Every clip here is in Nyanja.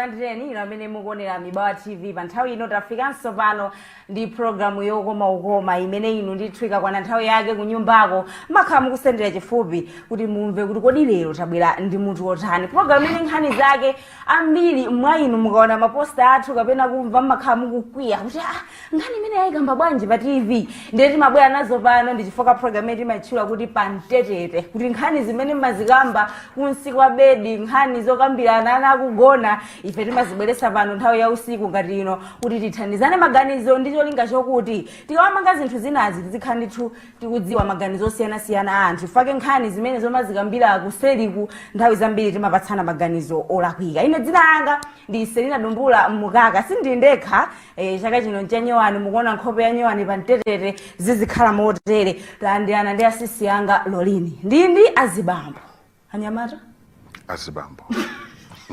Tikulandireni inu amene mukuonera Mibawa TV pa nthawi ino. Tafikanso pano ndi programu yokoma ukoma imene inu ndithu ikakwana nthawi yake kunyumbako makhala mukusendera chifupi kuti mumve kuti kodi lero tabwera ndi mutu otani. Programu imene nkhani zake ambiri mwa inu mukaona maposta athu kapena kumva mmakhala mukukwiya kuti, "Ah, nkhani imene yayikamba bwanji pa TV?" Ndiye timabwera nazo pano. Ndi chifukwa program imene timatchula kuti Pamtetete, kuti nkhani zimene mmazikamba kunsi kwa bedi, nkhani zokambirana ana akugona, ife timazibweretsa pano nthawi ya usiku ngati ino kuti tithandizane maganizo, ndi cholinga chokuti tikamamanga zinthu zinazi tizikhala ndithu tikudziwa maganizo osiyanasiyana a anthu. Fake nkhani zimene zomazikambira kuseliku, nthawi zambiri timapatsana maganizo olakwika. Ine dzina langa ndi Selina Dumbula Mukaka. Sindili ndekha. Chaka chino nchanyowani, mukuona nkhope ya nyowani pamtetete, zizikhala motere. Tayandiyana ndi asisi anga Lolini, ndi azibambo anyamata. Azibambo.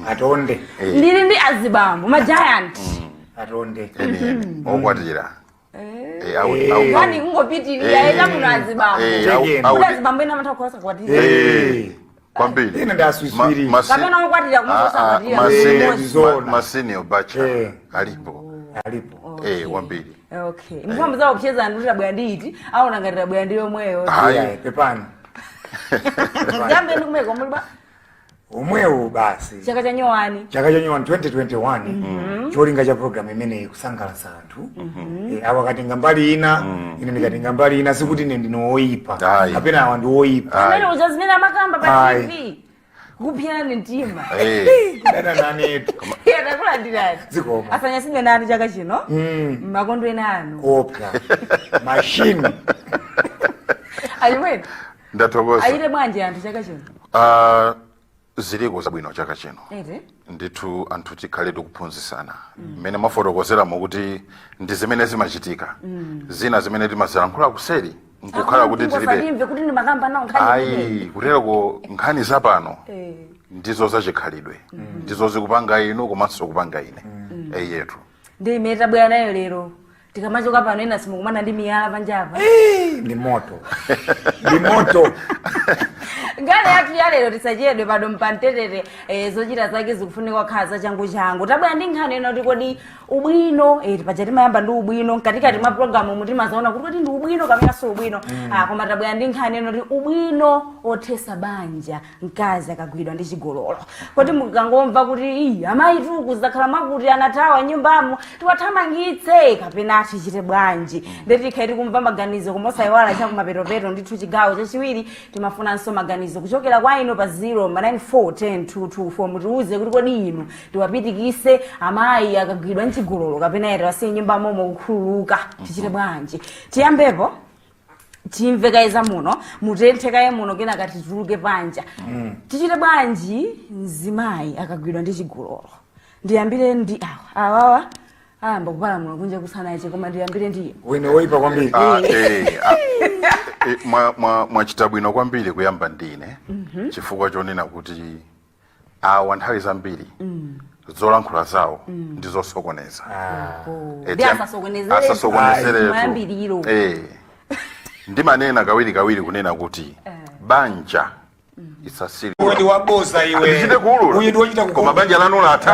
Atonde. Ndili ndi azibambo ma giant. Atonde. Enieni okwatira. Nkhani kungopitirira eka muno azibambo. Chekeni. Kuti azibambo ena amatha kukhosa kwatira. Kwambiri. Ine ndaswiswiri. Kapena okwatira kumakosa kwatira. Ndizona. Ma senior bachelor alipo. Alipo. Kwambiri. Okay, mphamvu zawo kucheza ndi kuti tabwera ndi iti, aona ngati tabwera ndi yomweyo. Hayi. Yeah, pepani. Jambe ndi kumeko muliba. Omwewo basi. Chaka cha nyowani. Chaka cha nyowani 2021, cholinga cha program imeneyi kusangalatsa anthu. Awa akatenga mbali ina, ine ndikatenga mbali ina, sikuti ine ndine woyipa Ayi. kapena awa ndi woyipa. Amene uja zimene amakamba pa Ayi. TV kupyani mtima. Kudana nanetu. Takulandirani. Zikomo. Asanyasidwe nanu chaka chino. Makondwene anu. Kopya mashini. Achimwene. Ndathokoza. Ayite bwanji anthu chaka chino? Ah, ziliko zabwino chaka chino. Ete. Ndithu anthu tikhale tikuphunzitsana mmene mwafotokozeramo kuti ndi zimene zimachitika, zina zimene timazilankhula kuseri nkukhala kuti tilibe Salimve kuti ndimakamba nawo nkhani imeneyi. Ayi, kutereko nkhani zapano ndizo zachikhalidwe, ndizo zikupanga inu komanso kupanga ine eyetu. Ndi imene tabwera nayo lero. Tikamachoka pano ena simukumana ndi miyala panjapa. Ndi moto, ndi moto. Nkhani yathu ya lero, tisachedwe pano mpamtetete, zochita zake zikufunika kukhala zachangu changu. Tabwera ndi nkhani ena kuti kodi ubwino, paja timayamba ndi ubwino mkatikati mwa programu mutimazaona kuti kodi ndi ubwino kapena si ubwino. Ah, koma tabwera ndi nkhani ena kuti ubwino othesa banja mkazi akagwidwa ndi chigololo. Kodi mukangomva kuti iyi amayi tuku zakhala mwakuti anathawa nyumbamo, tiwathamangitse kapena tichite bwanji? Ndeti tikhale tikumva maganizo, koma osayiwala chakumapetopeto ndithu chigawo chachiwiri timafunanso maganizo kuchokera kwa inu pa 0 94 10 224. Mutiuze kuti kodi inu tiwapitikise amayi akagwidwa mchigololo kapena tiwasiye nyumba momo kukhululuka, tichite bwanji? Tiyambepo timve kaye za muno, mutenthe kaye muno, kenaka tituluke panja. Tichite bwanji mzimayi akagwidwa ndi chigololo? Ndiyambire ndi awa, awawa ayamba kupalamula kunja kusanache, koma ndiyambire ndi Wene woyipa kwambiri. Ah, ah, mwachita bwino kwambiri kuyamba ndine, chifukwa chonena kuti awa nthawi zambiri zolankhula zawo ndi zosokoneza. Ndi asasokonezeretu. Asasokonezeretu. Mayambiriro. Ndimanena kawiri kawiri kunena kuti banja isasiri. Uyu ndi waboza iwe. Ndichite kuulula. Uyu ndi wochita Koma banja lanu latha.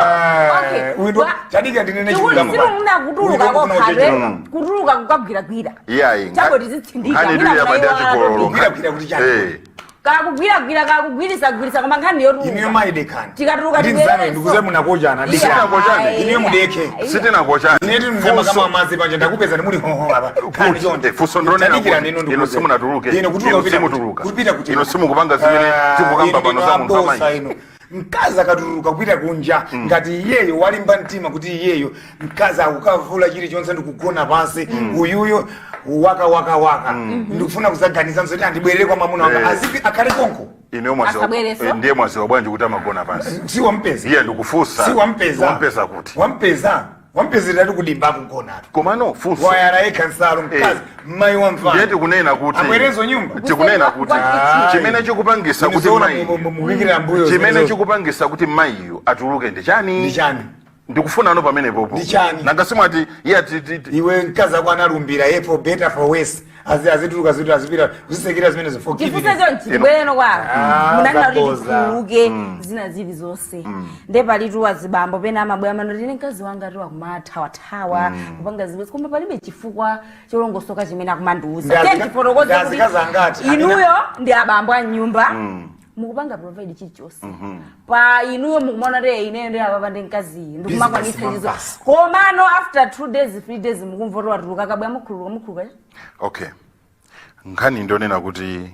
Okay. Uyu ndi tadika ndinene Chikuti chilungamo simu pano. muna Uyu kutuluka ndi wofuna kokhadwe kuchenjera. kutuluka kukagwiragwira. Iyayi. Chabo tizitsindika. Nkhani Mwina ili yapa ndi munayiwala achigololo. Kugwiragwira kuti chani? Kakugwiragwira, kakugwirisagwirisa, koma nkhani Inuyo yotuluka. mayi dekani. Tikatuluka Ndi tibwerere nzanu ndikuze munakochana. Iya. Sitinakochane. Inuyo mudeke. Sitinakochane. Ine tinu kama amazi panja ndakupeza ndimuli hoho apa. Kani chonde. Funso ndilonena Tadikira kuti nino inu ndikuze. simunatuluke. Ine kutuluka Inu kupita simutuluka. Kupita kuti. Inu simukupanga zimene tikukamba Inu pano za munthu ndinu abosa amayi. inu. Mkazi akatuluka kupita kunja, ngati iyeyo walimba mtima kuti iyeyo mkazi akukavula chilichonse ndikugona pansi, uyuyo waka waka waka, ndikufuna kuzaganiza mzoti andibwerere kwa mwamuna wanga, azipi akhale konko. Ine mwaziwa Asabwereso? ndiye mwaziwa bwanji kuti amagona pansi? Si wampeza? Iye ndikufunsa. Si wampeza? Wampeza kuti? Wampeza, wampezeratu kudimba akugonatu. Komano funso Wayala yekha nsalu mkazi, mayi wamfana. Ndiye tikunena kuti Abwerezo nyumba. Tikunena kuti Ayi. chimene chikupangisa kuti Zoona mayi mukuyikira mbuyo chimene zimenezo. chikupangisa kuti mayiyu atuluke ndi chani? Ndi chani? Ndikufuna ano pamenepopo. Ndi chani? Nanga simwati iye ati Iwe mkazi ako analumbira ye for better for worse, azituluka zitu azipita kuzisekera zimenezo, forgiveness. Tifunse chonchi, tibwereno kwa Ah, munanena kuti zaboza. tikhululuke zina zili zonse. Nde palitu azibambo pena amabwera manoti, ine mkazi wanga ati akumathawathawa kupanga zibwenzi, koma palibe chifukwa cholongosoka chimene akumandiuza. Tiye tifotokoze kuti Ndazikazi angati inuyo ndi abambo a nyumba, mukupanga provide chilichonse pa inuyo, mukumaona kuti ineyo ndi apapa ndi mkaziyi ndikumakwanitsa Business chizo mambasa. Komano after 2 days, 3 days, mukumva kuti watuluka, kabwera, mukhululuka? Mukhululuka? Okay, nkhani ndionena kuti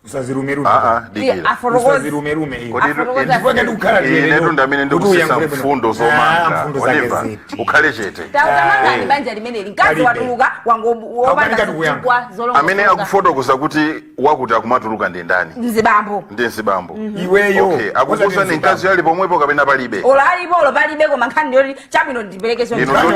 Usazirumerume. Aa, dikira. Aforokoze. Usazirumerume iwe. Kodi Aforokoze. Ndipo ngati kukhala inetu ndamene kuti ndikusisa uyankhule bwino. mfundo Ah, zomanga. mfundo zake Wandimva? ziti? Ukhale chete. Tautamangani banja limeneli, mkazi Palibe. watuluka, wangowopanda Akukanika ndikuyankha. zifukwa zolongosoka. Amene akufotokoza kuti wakuti akumatuluka ndi ndani? Mzibambo. Ndi mzibambo. Iweyo. Okay, akukuuzani mkazi ali pomwepo kapena palibe? Olo alipo olo palibe, koma nkhani ndiyoti chabwino ndipereke. Inu zoti-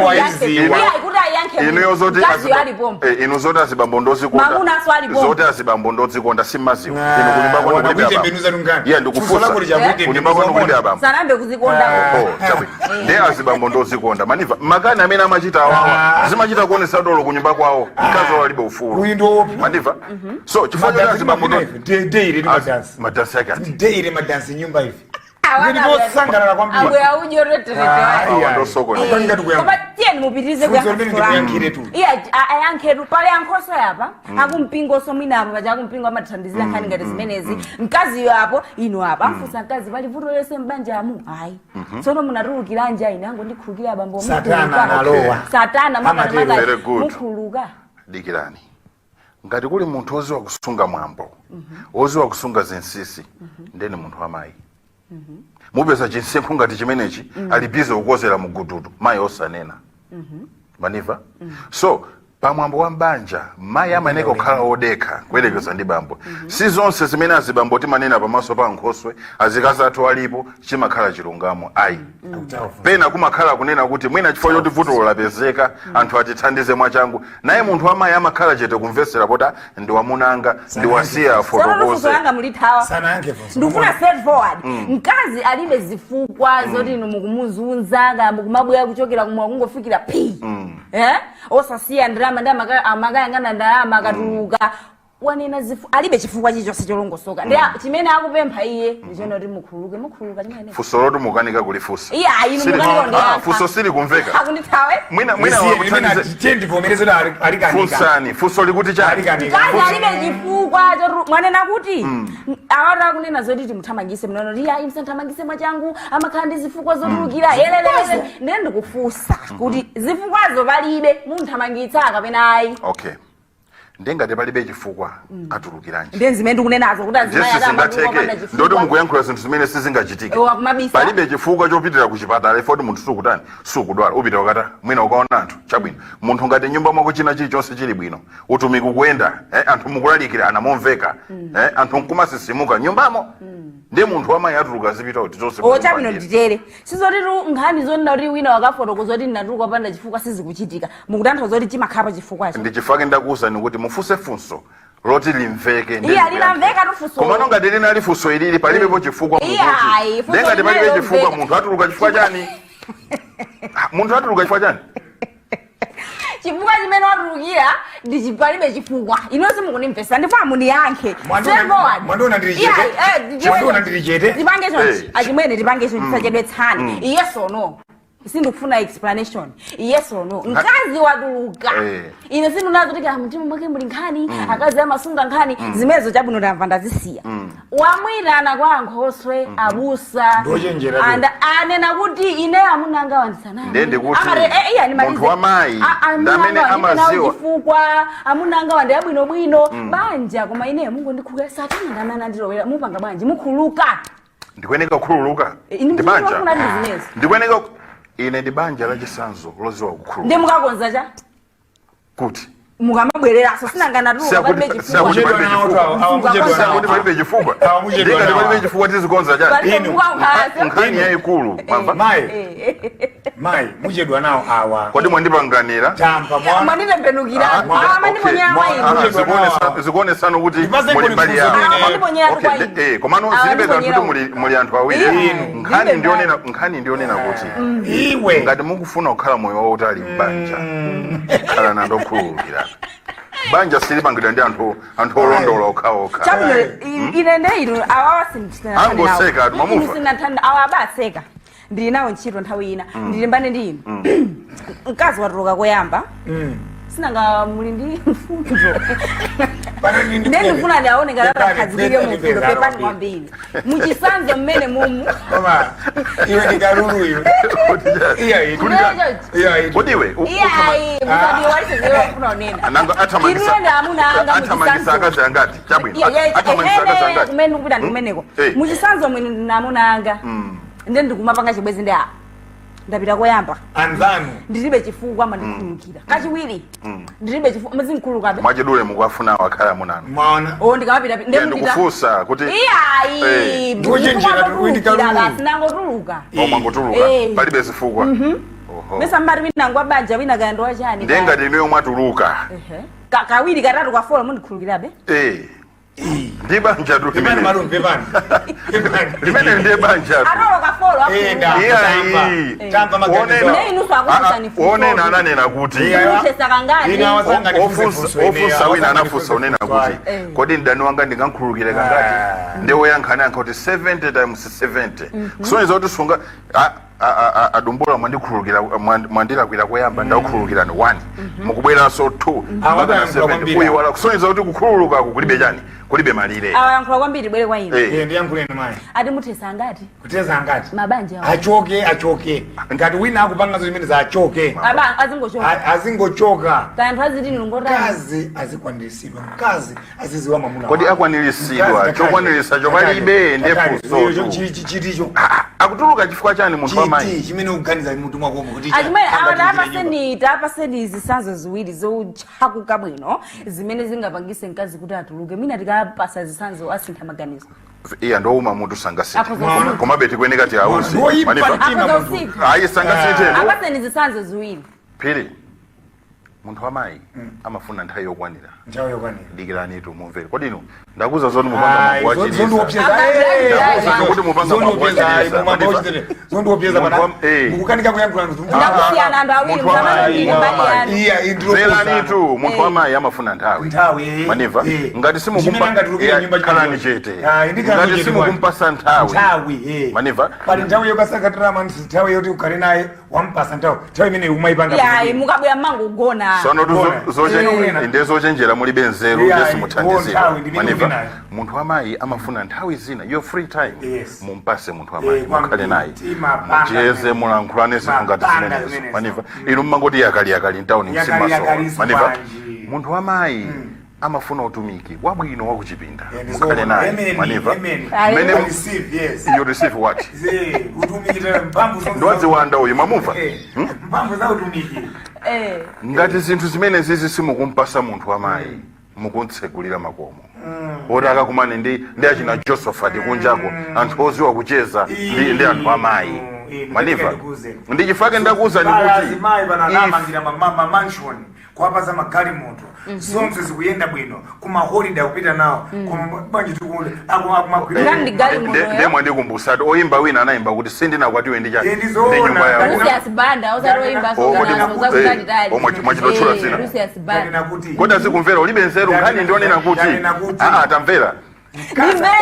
Kuti ayankhe. Inuyo zoti Mkaziyo alipompo. Inu zoti azibambo ndozikonda. Mamuna aso alipo. Zoti azibambo ndozikonda simmaziwa. Ah, Inu kunyumba kwanu kulibe abambo? wanakuitembenuza tungani. Yeah, Funso ndikufunsa. lako lichakuitembenuza Kunyumba kwanu kulibe mbona? abambo? Sanambe kuzikonda. Oh, chabwino. Ndiye azibambo ndozikonda maniva makani amene amachita awawa Ah. zimachita kuonesa dolo kunyumba kwawo, mkazi wawo alibe ufulu. Uyu ndi woopsa. Maniva? So chifukwa choti Madansi azibambo mapina ife. Daily ndi madansi. Madansi yake ati? Daily madansi nyumba ife. Ndikosangalala kwambiri. Abwera udyo tetetewa. Ah, Awa iya. ndosokona. Akukanika ndikuyankha. Koma tiyeni mupitirize. Funso limene ndikuyankhire tu. Iye ayankhetu. Pali ankhoso yapa akumpingoso, mwina apo paja akumpingo amathandizira nkhani ngati zimenezi. Mkaziyo apo, inu apo, amfunsa mkazi, pali vuto lonse mbanjamu? Ayi. Tsono munatulukiranji? Ayi, nango ndikhulukira abambo. Satana Mukhululuka. analowa. Satana. Amatero. Very good. Mukhululuka? Dikirani. Ngati kuli munthu woziwa kusunga mwambo, woziwa kusunga zinsinsi, ndeni munthu wamayi. Mupeza chinsinkhu ngati chimenechi ali busy kukozera mugududu, mayi osanena. Maniva? So pamwambo wa mbanja mayi amayeneka kukhala odekha kuyerekeza ndi bambo. Si zonse zimene azibambo timanena pamaso pa nkhoswe, azikazi athu alipo, chimakhala chilungamo ayi. Pena kumakhala kunena kuti mwina chifukwa choti vuto lapezeka, anthu atithandize mwachangu. Naye munthu wamayi amakhala chete kumvesera poti ndi wamunanga, ndiwasiya Tsono funso afotokoze. langa mulithawa. Sanayankhe funso. Ndikufuna straightforward. Mkazi alibe zifukwa zoti inu mukumuzunza, kaya mukumabwera kuchokera kumwa kungofikira p eh osasiya ndalama, ndi amakayang'ana ndalama akatuluka. Wanena alibe chifukwa chilichonse cholongosoka, ndi chimene akupempha iye ndichona kuti mukhululuke. Mukhululuka chimene? Funso loti mukanika kulifunsa. Iye ayi, inu mukanika kundiyankha. Ah, funso sili kumveka. Akundithawe. Mwina Lisiye, wakuthandize. limene tivomereze kuti alikanika. Funsani funso likuti chani? Alikanika. Mkazi alibe chifukwa choti mwanena kuti awati akunena zoti timuthamangise, mnaona kuti ayi, msanthamangise mwachangu, amakhala ndi zifukwa zotulukira helelele. Ndiye ndikufunsa kuti zifukwazo palibe, munthamangitsa kapena ayi? Okay, ndengati palibe chifukwa, atulukiranji? Ndiye zimene ndikunenazo kuti azimayi Ndiye ati amatuluka sizingatheke. opanda Ndoti chifukwa. mukuyankhula zinthu zimene sizingachitike. Ewa, kumabisa. Palibe chifukwa chopitira ku chipatala ifoti munthu sukutani, sukudwala, upita ukata mwina ukaona anthu. Chabwino, munthu ngati nyumba mwako china chilichonse chili bwino, utumiki ukuyenda, anthu mukulalikirana momveka, anthu nkumasisimuka nyumbamo, ndiye munthu wamayi atuluka azipita kuti zonse O, chabwino. mukumpangira. Nditere, sizotitu nkhani zonena kuti wina wakafotokoza kuti ndinatuluka opanda chifukwa sizikuchitika. Mukutanthauza kuti chimakhala pa chifukwacho? Ndi chifukwa ndakuwuzani kuti mufunse funso loti limveke, ndiye Iya, ndikuyankha. linamveka tu funso. Komano ngati linali funso ilili, palibepo chifukwa Iya, mukuti ayi, funso ndiye ngati linali palibe chifukwa, lomveka. munthu atuluka chifukwa chani? Ah, munthu atuluka chifukwa chani? Chifukwa chimene watulukira ndi palibe chifukwa. Ino simukunimvesa, ndifuna muniyankhe. Straightforward. Mwandiona ndili Iya, chete? Mwandiona ndili chete? Tipange chonchi. Eh. Achimwene, tipange chonchi, tisachedwetsani. Yes or no? Sindikufuna explanation. Yes or no, mkazi watuluka? Eh. Ine sindinazo kuti kaya mtima mwake muli nkhani, akazi amasunga nkhani zimenezo. Chabwino, ndamva, ndazisiya. Wamwitana kwa ankhoswe, abusa. Ndochenjera tu. Anena kuti ine amunanga wandisanami. Ndiye ndikuti munthu wamayi ndi amene amaziwa. Chifukwa amunanga wandi abwinobwino banja, koma ine mungondikhulukira, satana ndamene andilowera. Mupanga bwanji? Mukhuluka? Ndikuyeneka kukhululuka. Ine Ndi banja. ndikufuna ndi zimenezo. Ndikuyeneka, ine ndi banja lachisanzo loziwa kukhululuka. Ndi mukakonza cha Kuti mukamabwereraso sinanganatuluka palibe chifukwa. Siyakuti Muchedwa palibe nawo chifukwa. tu awa, awa muchedwa nawo. Siyakuti palibe chifukwa. Awa muchedwa Ndingati nawo. palibe chifukwa, tizikonza chani? Palibe Inu. mukakhala. Nkhani yayikulu, mwamva? Mayi, Mayi, muchedwa nawo awa. Kodi mwandipanganira? Tampa mwana. Mwanditembenukira. Ah, Mandiponyera okay. kwa inu. Zikuonesano kuti Ndipase muli mbali kuli yawo. funso Ah, mandiponyera Okay, kwa inu. komano Ah, zilibe kanthu mandiponyera kuti muli anthu awiri. Inu. Nkhani Ndilibe nkhani ndionena kuti Iwe. ngati mukufuna kukhala moyo wautali m'banja, khala nando okhululukirana. Banja silipangidwa ndi anthu olondola okhaokha. Chabwino, ine nde inu awawa. Angoseka, atu mamuva. Sinathandiza awa abaseka. Ndili nawo ntchito nthawi ina, ndilimbane ndi inu. Mkazi watuluka koyamba, sinanga muli ndi mfundo. Pano ndi Nde ndifuna ndiaone ngati Pepani, atakhazikike mu mfundo. pepani. Pepani kwambiri, muchisanzo mmene mumu Koma iwe ndikalulu iwe. Iya, iya. Iya, iya. Kodi iwe Iyayi, musadiwalise zero kufuna unena. Ananga athamangisa Inuyo ndi amuna anga. Athamangisa Muchisanzo. akazi angati? Chabwino, athamangisa akazi angati? Kumene ndikupita ndikumeneko. Muchisanzo mwini ndinamuna anga, nde ndikumapanga chibwezi ndi a ndapita koyamba. Anzanu. Ndilibe chifukwa, mandikhululukira. Kachiwiri, ndilibe chifukwa, mazinkhululukabe. Mwachidule, mukuafuna akhala amunanu? Mwaona. O, ndikamapita nde Ine ndikufunsa kuti iyayi. Ndikuchenjera, ndikukalulu. Basi, nangotuluka. Omangotuluka palibe zifukwa? Oho. Mesa mbati wina ngwa banja, wina kaya wachani. Ndiye ngati inuyo mwatuluka Ehe. Kawiri, katatu, kafolo, mundikhululukirabe? Ndi banja tu Pepani limene. malume, pepani. Pepani. Limene ndiye banja tu. Atolo kafolo. Enda. Iyayi. Tampa maganizo. Nde inuso akufunsani funso. Onena ananena kuti Iya. Muthesa kangati? Ine awasanga ndifunse funso ine, ofunsa wina awasanga anafunsa ndifunse unena funso kuti ayi. kodi mdani wanga ndingankhululukire kangati? Ah. Ndi woyankha anayankha kuti 70 times 70, kusonyeza kuti sunga adumbula mwandikhululukira, mwandilakwira koyamba, ndakukhululukirani 1, mukubweranso 2 Awa mpaka na adayankhula 70. kwambiri. Kuyiwala, kusonyeza kuti kukhululukaku kulibe chani, kulibe malire. Awayankhula kwambiri, bwere kwa inu. Ndiyankhuleni mayi. Ati muthesa angati? Kuteza angati? Mabanja awo. Achoke, achoke. Ngati wina akupanga zimene za, achoke. Aba azingochoka. Azingochoka. Kaya anthu aziti nilungotani. Mkazi azikwaniritsidwa, mkazi aziziwa mwamuna Kodi wake. akwaniritsidwa? Mkazi Chokwaniritsa chopalibe, ndiye funsotu. Chiticho. Akutuluka chifukwa chani munthu wamayi? Chiti chimene ukuganiza mutu mwakomo kuti Achimene awa angatulukire nyumba. tapaseni zitsanzo ziwiri zotchakuka bwino zimene zingapangise mkazi kuti atuluke. Mwina tikapasa zitsanzo asintha maganizo. Iya, ndowuma mutu, sangasinthe. Akhoza kusintha. Komabe tikuyeneka tiauze. Woyipa Manifa. mtima Akhoza munthu. kusintha. Ayi, sangasinthe. Apaseni zitsanzo ziwiri. Phiri, munthu wamayi amafuna nthawi yokwanira. Nthawi yokwanira. Dikirani tu mumvere. Kodi inu ndakuza zoti mupanga Ayi, mwambo wachilisa. zondiopseza. Ndakuza kuti mupanga mwambo wachilisa. Zondiopseza Munthu pana. wa- Mukukanika kuyankhula. Ndakusiyana anthu awiri. Munthu wamayi, Msamani mbali yanu. Iya, indilo. Mverani tu, munthu wamayi amafuna nthawi. Nthawi, eh. Maniva. Ngati Chimene simukumpa angatulukire nyumba khalani chimene. chete. Ah, ndikhala Ngati chete. simukumpasa nthawi. Nthawi, eh. Maniva. Pali nthawi yokasakatirama, nthawi yoti ukhale naye, wampasa nthawi, nthawi imene umayipanga. Iyayi, mukabwera mmangogona. Sono tu Bona. Ndiye zochenjera, mulibe nzeru. Yeah, Ndiye simuthandizira. nthawi ndimene Maniva. uli nayo. Munthu wamayi amafuna nthawi zina, your free time. Mumpase munthu wamayi, Kwambiri. mukhale naye, Timapanga mucheze, zimenezo. mulankhulane zinthu ngati Mapanga zimenezo. zimenezo. Maniva. Inu mmangoti yakaliyakali mtawuni, Yakali, msimasowa. yakali, Maniva. bwanji. Munthu wamayi amafuna utumiki wabwino wakuchipinda. Eh, Mukhale ndizoona. naye. Amen, Maniva. amen. Ayi. Mmene I receive, yes. You receive what? Ze, utumiki mphamvu zonse. Ndiwadziwanda uyu, mwamumva? Mphamvu za utumiki. Ngati zinthu zimene zizi simukumpasa munthu wamayi, mukuntsegulira makomo oti akakumane ndi achina Josephat kunjako, anthu oziwa kucheza ndi anthu amayi. Inu, Maniva. ndikuze. Ndi chifukwa ndakuwuzani Bala kuti azimayi pano anamangira ma mansion, kuwapasa magalimoto, zonse zikuyenda bwino, kuma holiday akupita nawo, koma bwanji tikuti akumagwira? Ngati ndi galimoto. Ndiye mwandikumbusati oyimba wina anayimba kuti sindinakwatiwe ndi chani? Eh, ndizoona. Ndi nyumba yako. Lucius Banda, osati oyimba. Oh, Zakutalitali. oh, mwachitotchula zina. Lucius Banda. Ndanena kuti Kodi azikumvera? Ulibe nzeru. Nkhani ndionena kuti Ndanena kuti aa, tamvera.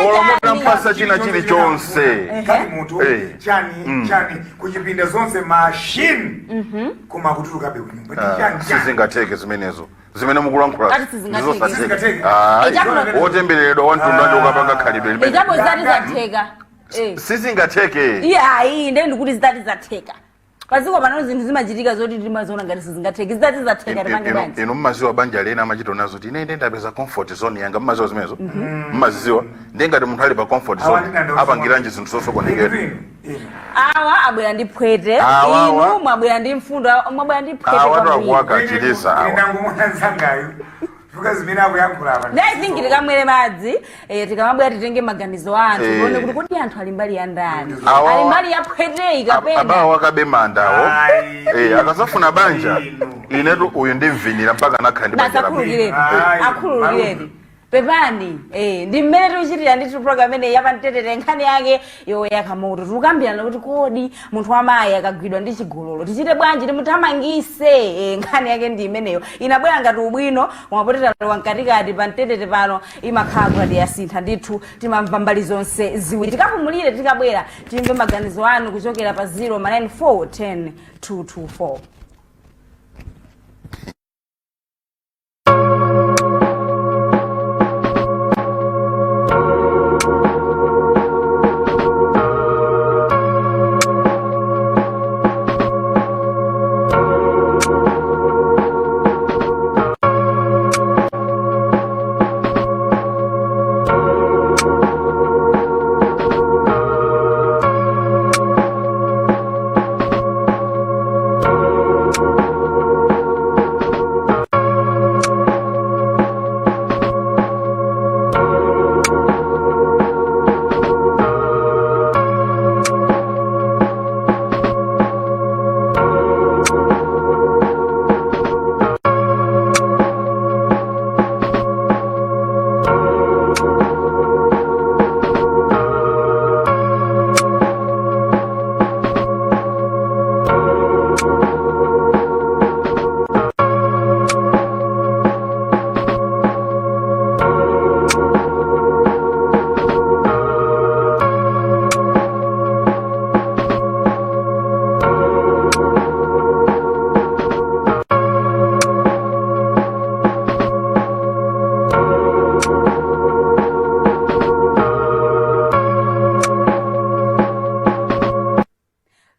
Olomotampasa china chilichonse. Galimoto, chani chani, kuchipinda zonse machine, koma akutulukabe kunyumba. Ndi chani chani? Sizingatheke zimenezo zimene mukulankhula. Ati sizingatheke. Ndizosatheka. Sizingatheke. Ayi, Echakuno- wotembereredwa wamtundu andi ukapanga khalidwe limene. Ichapo zitati zatheka. Sizingatheke. Iyayi, ndiye ndikuti zitati zatheka, paziko pano zinthu zimachitika zoti timaziona ngati sizingatheke. Zitati zatheka, tipange bwanji? Inu mmaziwa banja lena amachita nazo kuti ine ndapeza comfort zone yanga. Mmaziwa zimenezo, mmaziziwa. Ndiye ngati munthu ali pa comfort Awa zone, ndinandiuza apangiranji zinthu zosokonekera? Inu, inu. Awa abwera ndi phwete. Awa, Inu mwabwera ndi mfundo, mwabwera ndi phwete Awa kwambiri. akuwaka achilisa awa. Ndangomona nzangayo. Chifukwa zimene akuyankhula apa. I think tikamwere madzi, tikamabwera titenge maganizo a anthu, Eh. tione kuti kodi anthu ali mbali ya ndani, ali mbali ya phweteyi kapena Abawo akabe mandawo. Ayi. Akasafuna banja, Inu. inetu uyu ndimvinira mpaka nakhala ndi banja labwino. akhululukireni. Ayi. Akhululukireni, pepani. Ndi mmene tikuchitira ndithu program imeneyi yapamtetete, nkhani yake yoyaka moto. Tikukambirana kuti kodi munthu wamayi akagwidwa ndi chigololo tichite bwanji, timuthamangise? Nkhani yake ndi imeneyo. Inabwera ngati ubwino, koma poti talowa mkatikati pa mtetete pano, imakhala kuti yasintha ndithu. Timamva mbali zonse ziwiri. Tikapumulire, tikabwera timve maganizo anu kuchokera pa 0 94 10 224.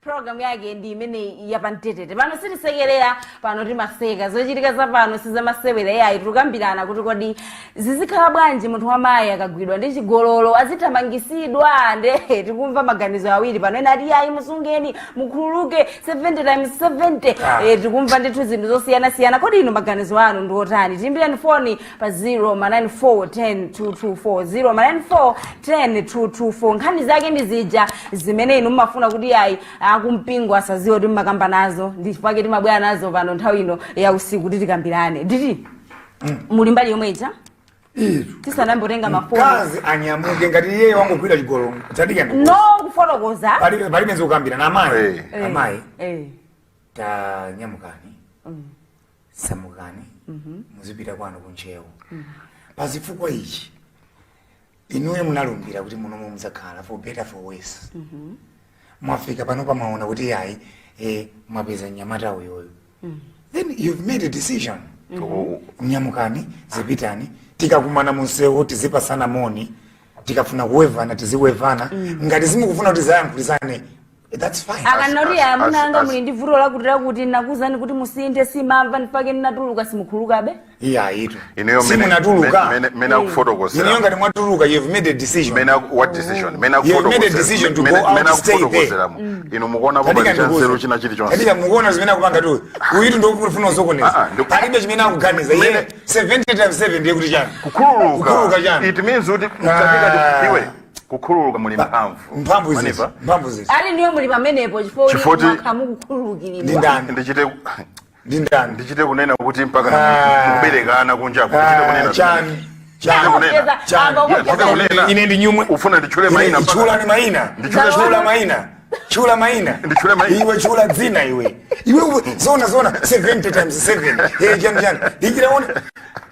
Program yake ndi imene yapamtetete. Pano sitisekerera, pano timaseka. Zochitika za pano sizamasewera yayi. Tikukambirana kuti kodi zizikhala bwanji munthu wamayi akagwidwa ndi chigololo, azithamangisidwa? Nde tikumva maganizo awiri pano. Ena ati yayi, musungeni, mukhululuke 70 times 70. Ah. Tikumva ndithu zinthu zosiyanasiyana. Kodi inu maganizo anu ndi otani? Tiyimbireni foni pa 0 94 10 224, 0 94 10 224. Nkhani zake ndi zija zimene inu mumafuna kuti yayi, akumpingo asaziwe kuti mmakamba nazo. Ndi chifukwa timabwera nazo pano nthawi ino ya usiku kuti tikambirane. Nditi muli mbali yomwe ija Itu. tisanambotenga mafoni. Mkazi anyamuke ngati iye wangogwira chigololo. Tadika ndi. No, kufotokoza. Palibe palibe zokambira na amayi. Amayi Eh. tanyamukani. Samukani. Muzipita kwanu kunchewo. Pazifukwa ichi, inuyo munalumbira kuti munomo muzakhala for better for worse. Mwafika pano pamaona kuti yayi, mwapeza mnyamata uyoyo, then you've made a decision. Nyamukani, zipitani. Tikakumana munsewu tizipasana moni, tikafuna kuwevana tiziwevana. Ngati simukufuna kuti zayankhulizane, that's fine. Akanoti amuna anga muli ndi vuto lakuti lakuti, nakuzani kuti musinthe, simamva, ndipake ndinatuluka, simukhulukabe? Iya, itu Ineyo simunatuluka. mene akufotokozera. Ineyo ngati mwatuluka, you've made a decision. Mene what decision? Mene You have made a decision to go out, mene stay there. akufotokozeramo, inu mukuonapo Katika pali chanzeru ndikuuze. china chilichonse? Katika mukuona zimene akupanga tu uyitu, ndokufuna Ah, usokoneza. ah, Palibe chimene akuganiza iye. 70 times 7 ndiye kuti chani? Kukhululuka. Kukhululuka chani? It means kuti mkatikati Ah. iwe kukhululuka muli mphamvu. Mphamvu izizi. Maniva? Mphamvu izizi. Ali niyo muli pamenepo chifukwa mwakha Ndi mukukhululukiridwa. ndani? Ndichite Ndi ndani? Ndichite kunena kuti mpaka Ah. kuberekana kunjaku, ndichite kunena? Chani? Ndichite kunena? Chani? Ndichite kunena? Ine ndi nyumwe. Ufuna ndichule mayina mpaka- Chula ni mayina. Ndichule- Chula mayina, chula mayina. Ndichule mayina? Iwe chula dzina iwe. Iwe zona zona 70 times 7, hey, chani chani ndichiraona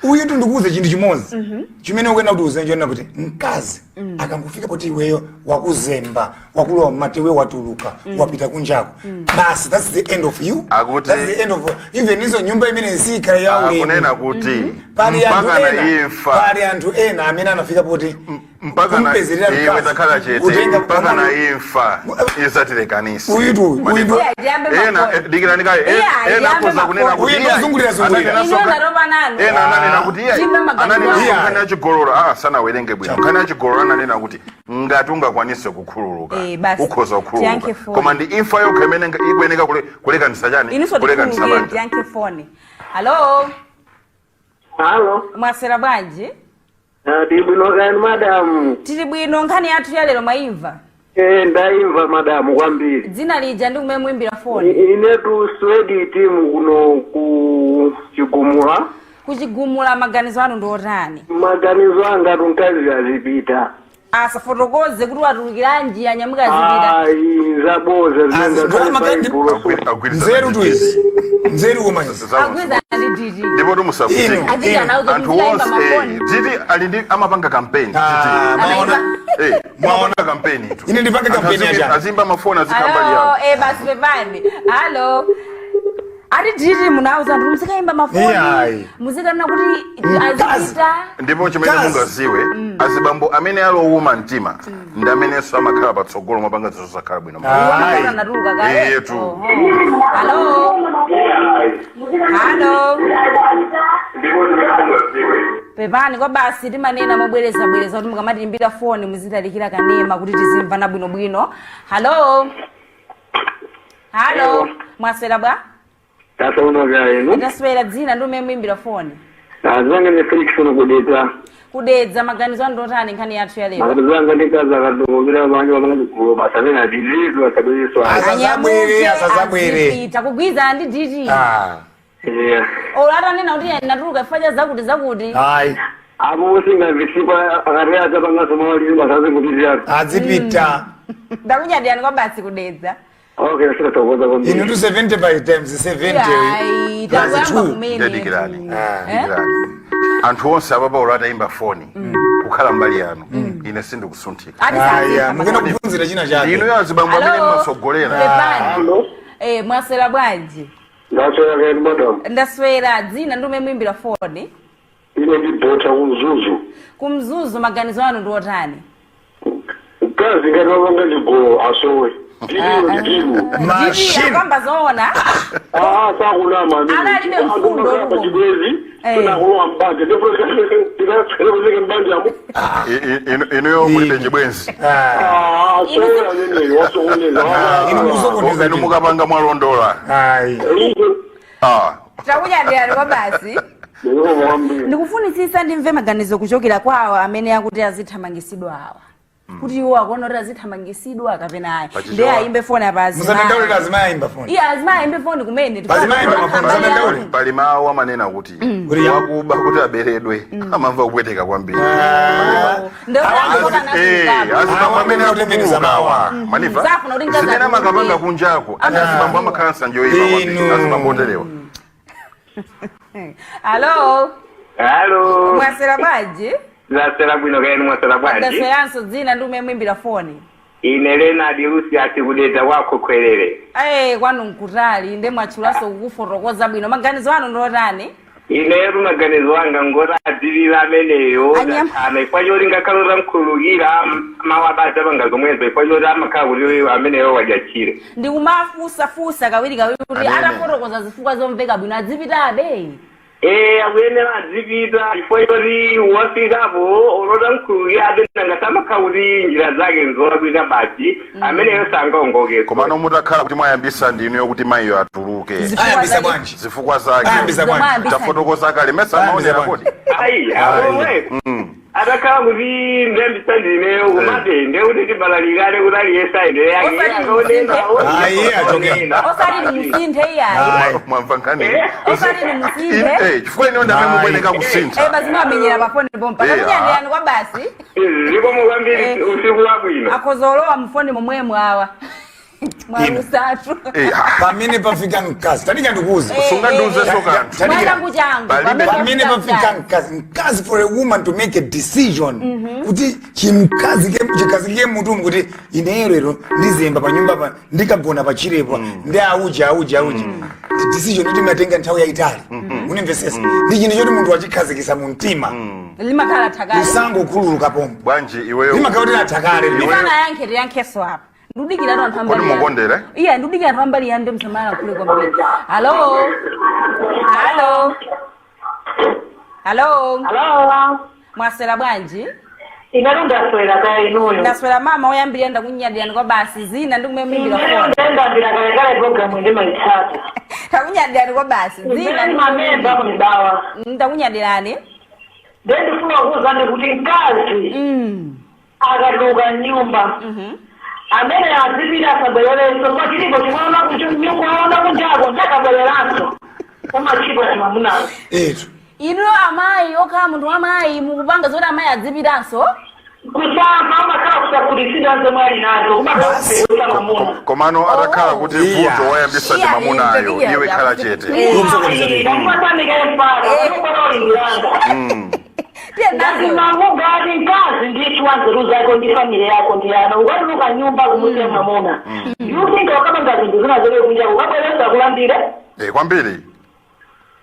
uyu tu. Ndikuuze chinthu chimodzi chimene ukuyenda kuti uzenje chonena kuti mkazi akangofika poti iweyo wakuzemba, wakulowa mmati, iwe watuluka, wapita kunjako, basi, that's the end of you. That's the end of even izo nyumba imene sikhala ya ulemu. Akunena kuti Pali anthu mpaka na ena, imfa. pali anthu ena amene anafika poti Mpaka na kumpezerera iwe mkazi, takhala chete. Mpaka na imfa isatilekanise. Uyitu, uyitu. Yeah, tiyambe Ena mafoni. dikirani kaye. Yeah, Ena tiyambe akhoza kunena mafoni. kuti Uyu iya, ndozungulira zungulira. ananena Inu ndatopa nanu. Ena ananena kuti iya, Timbe maganizo ananena anu. nkhani ya chigololo, ah, sanawerenge bwino. Nkhani ya chigololo ananena kuti ngati ungakwanise kukhululuka, Eh, basi. ukhoza Tiyankhe kukhululuka, foni. koma ndi imfa yokha imene ikuyeneka kulekanisa chani, Inunso kulekanisa tikhululukire. banja. Tiyankhe foni. Hello. Halo, Mwaswera bwanji? Tili bwino kani madamu? Tili bwino. Nkhani yathu ya lero mwayimva? Eh, ndayimva madamu kwambiri. Dzina lija ndi kumene muimbira foni? Inetu Swedi timu kuno ku Chigumula. Kuchigumula. Maganizo anu ndi otani? Maganizo anga tu mkazi azipita. Asafotokoze kuti watulukiranji, anyamuka azipita. Ayi, zaboza. Agwirizana. Nzeru Ndi tu izi, nzeru koma izi. Agwirizana ndi DT. Ndipo timusavutike. Inu. Azija anauza Anthu kuti onse muzikayimba mafoni. DT ali ndi amapanga kampeni. Ah, maona. Mwaona kampeni itu. Ine ndipanga Anthu kampeni yachani? Azimba mafoni azikambali Alo. yawo. Basi pepani. Alo, ati DT munauza anthu muzikayimba mafoni, Iyayi. muzikanena kuti Mkazi. azipita. Ndipo chimene Mkazi. mungaziwe, azibambo amene alowuma mtima ndi amenenso amakhala patsogolo mapanga zinthu zakhala bwino. Ayi. Natuluka kale. Iyetu. Oho. Alo, alo. Pepani kwa basi, timanena mobwerezabwereza kuti mukamatiimbira foni muzitalikira kanema kuti tizimvana bwinobwino. Halo, halo, mwaswera bwa? Tasauno inu. Ndaswera. Dzina ndi umene muimbira foni? Azange ni Felix kudedza. Kudedza. Maganizo anu ndotani nkhani yathu ya lero? Maganizo anga ndikazi akatulukira banja wamanga chigulu basi amene adilidwe asabwereswa. Asazabwere, asazabwere. Azipita, kugwirizana ndi DT. Ah, Olo atanena kuti natuluka chifukwa cha zakuti zakuti? Ayi. Apo singavisikwa akati adzapanganso mawaliri basazikupitirapo. Azipita. Ndakunyadirani kwa basi, kudedza. Okay, sikatokoza kwambiri. Inu tu 70 by times 70 Ayi, plus takuyamba 2. kumene. Ndedikirani. Ah. Dikirani, anthu onse apapa olo atayimba foni kukhala mbali yanu, ine sindikusunthika. Ati Aya, sazipita. mukena kuphunzira china chake. Inuyo azibambo amene Alo. mmasogolera. Pepani. Alo. Mwaswera bwanji? Ndaswera kani madam? Ndaswera. Dzina ndi umene muimbira foni? Ine ndibota kumzuzu. Kumzuzu. Maganizo anu ndi otani? Mkazi ngati wapanga chigolo asowe. Ndiwo ndiwo. Machine. Akamba zoona. Ah, sakunama. Ana alibe mfundo pa uko. chibwezi. Tunakulowa mbanja ndifuna mbanja mu. Inuyo mulibe chibwenzi? Ah, Ah, asowe ameneyo wasokoneza. Ah, inu musokoneza. Inu mukapanga mwalondola. Ayi. Ah. Takunyadirani kwa basi. Ndikufunisisa ndimve maganizo kuchokera kwawo amene akuti azithamangisidwa awa, kuti iwo akuona kuti azithamangisidwa kapena ayi. Pachichewa. Ndiye ayimbe foni apa Musadandaule, azimayi. azimayi ayimba foni. Iye azimayi ayimbe foni kumene. Azimayi ayimba mafoni, musadandaule. Pali mawu amanena kuti Kuti ya- wakuba kuti aberedwe amamva kupweteka kwambiri. Azibambo amene Awa akutembenuza mawu. akutulukawa maniva Safuna kuti mkazi zimene amakapanga atuluke. kunjako, ati azibambo amakhala nsanje yoyipa kwambiri. Inu. Azibambo oterewa. Alo. Halo. Mwaswera bwanji? Ndaswera bwino kaeni, mwaswera bwanji? Ndasweranso. Dzina ndi umene muimbira foni? Ine Lenadi Lusiati kudedza kwakho khwerere. Ayi, kwanu nkutali, nde mwatchulanso kukufotokoza bwino. Maganizo anu ndotani? Inetu maganizo anga ngoti adzilira ameneyo. Ana ifwa choti ngakhale utamkhululukira mawu abadzi apanga zomwezo, ifwa choti amakhala kuti ameneyo wadyachire. Ndikumafusafusa kawiri kawiri kuti Amene. atafotokoza zifukwa zomveka bwino, adzipitabe? Eh, akuyenera adzipita ifwa choti wafikapo olotamkhululukira apena ngati amakhala kuti njira zake nzolakwika basi, ameneyo sangaongoke. Komano mutakhala kuti mwayambisa ndinuyo kuti mayiyo atuluke, Ayambisa bwanji? zifukwa zake Ayambisa bwanji? tafotokoza kale, mesa Ayambisa amaonera bwanji? kodi? Ayi, akomwe atakhala kuti ndiyambisa ndineyo, komabe ndekuti tibalalikane kuti aliyense ayende yake. Osati musinthe. Ayi, achoke. Osati nimusinthe iyayi. Ayi. Mwamva nkhani? Osati nimusinthe. Chifukwa ineyo ndamene Ayi. mukuyeneka kusintha. Basi mwamenyera pafoni pompa. Takunyadirani kwa basi. Zikomo kwambiri. Usiku wabwino. Akhozolowa mfoni momwemo awa mwalusatu. Pamene pafika mkazi, tadika ndikuuze. Sungandiuzenso kanthu. Tadikira. Mwachangu changu. Pamene pafika mkazi, mkazi, for a woman to make a decision kuti chimkazi chikhazikike mutumu kuti ineyo lero ndizemba panyumba pa ndikagona pachirepo ndi auji auji auji, decision kuti imatenga nthawi yayitali, unimvesesa? Ndi chinthu choti munthu wachikhazikisa mu mtima. Limakhala thakale. Usangokhululuka pomwe. Bwanji iweyo? Limakhala kuti lathakale. Ndisanayankhe, tiyankheso apa, ndikudikira tu anthu ambali. Kodi mukondere? Iya, ndikudikira anthu ambali yanu, ndi msamala kule kwambiri. Halo, halo, halo. Halo. Mwaswera bwanji? Inetu ndaswera kaya inuyo? Ndaswera mama, oyambirira ndakunyadirani kwa basi. Zina ndi kumene muimbira foni? Ndayambira kalekale, programu ndimayitsata. Takunyadirani kwa basi. Dzina ni mamemba kumibawa. Ndakunyadirani. Ndiye ndifuna kuwuzani kuti mkazi akatuluka nyumba, amene azipita asabwererenso, kwa chilipo chimwana kunyumba kunjako ndakabwereranso umachipwa ni mamunawo. Etu. Inu amayi okhala munthu wamayi mukupanga zoti amayi adzipitanso? Kusamba amakhala kusakhutitsidwa zomwe ali nazo, kumakhala kupewesa mamuna. Komano atakhala kuti Iya. vuto wayambisa ndi Iya, mamunayo, iya, iwe iya. khala chete. Ndakupatamika mpaka unokona ulingiranga. Tiye nazo. Ngati mkazi ndithu wanzeru zako ndi family yako ndi ana, ukatuluka nyumba kumusiya mwamuna, you think ukapanga zinthu zina zomwe kunja ukabweresa kulandira? Eh, kwambiri ndi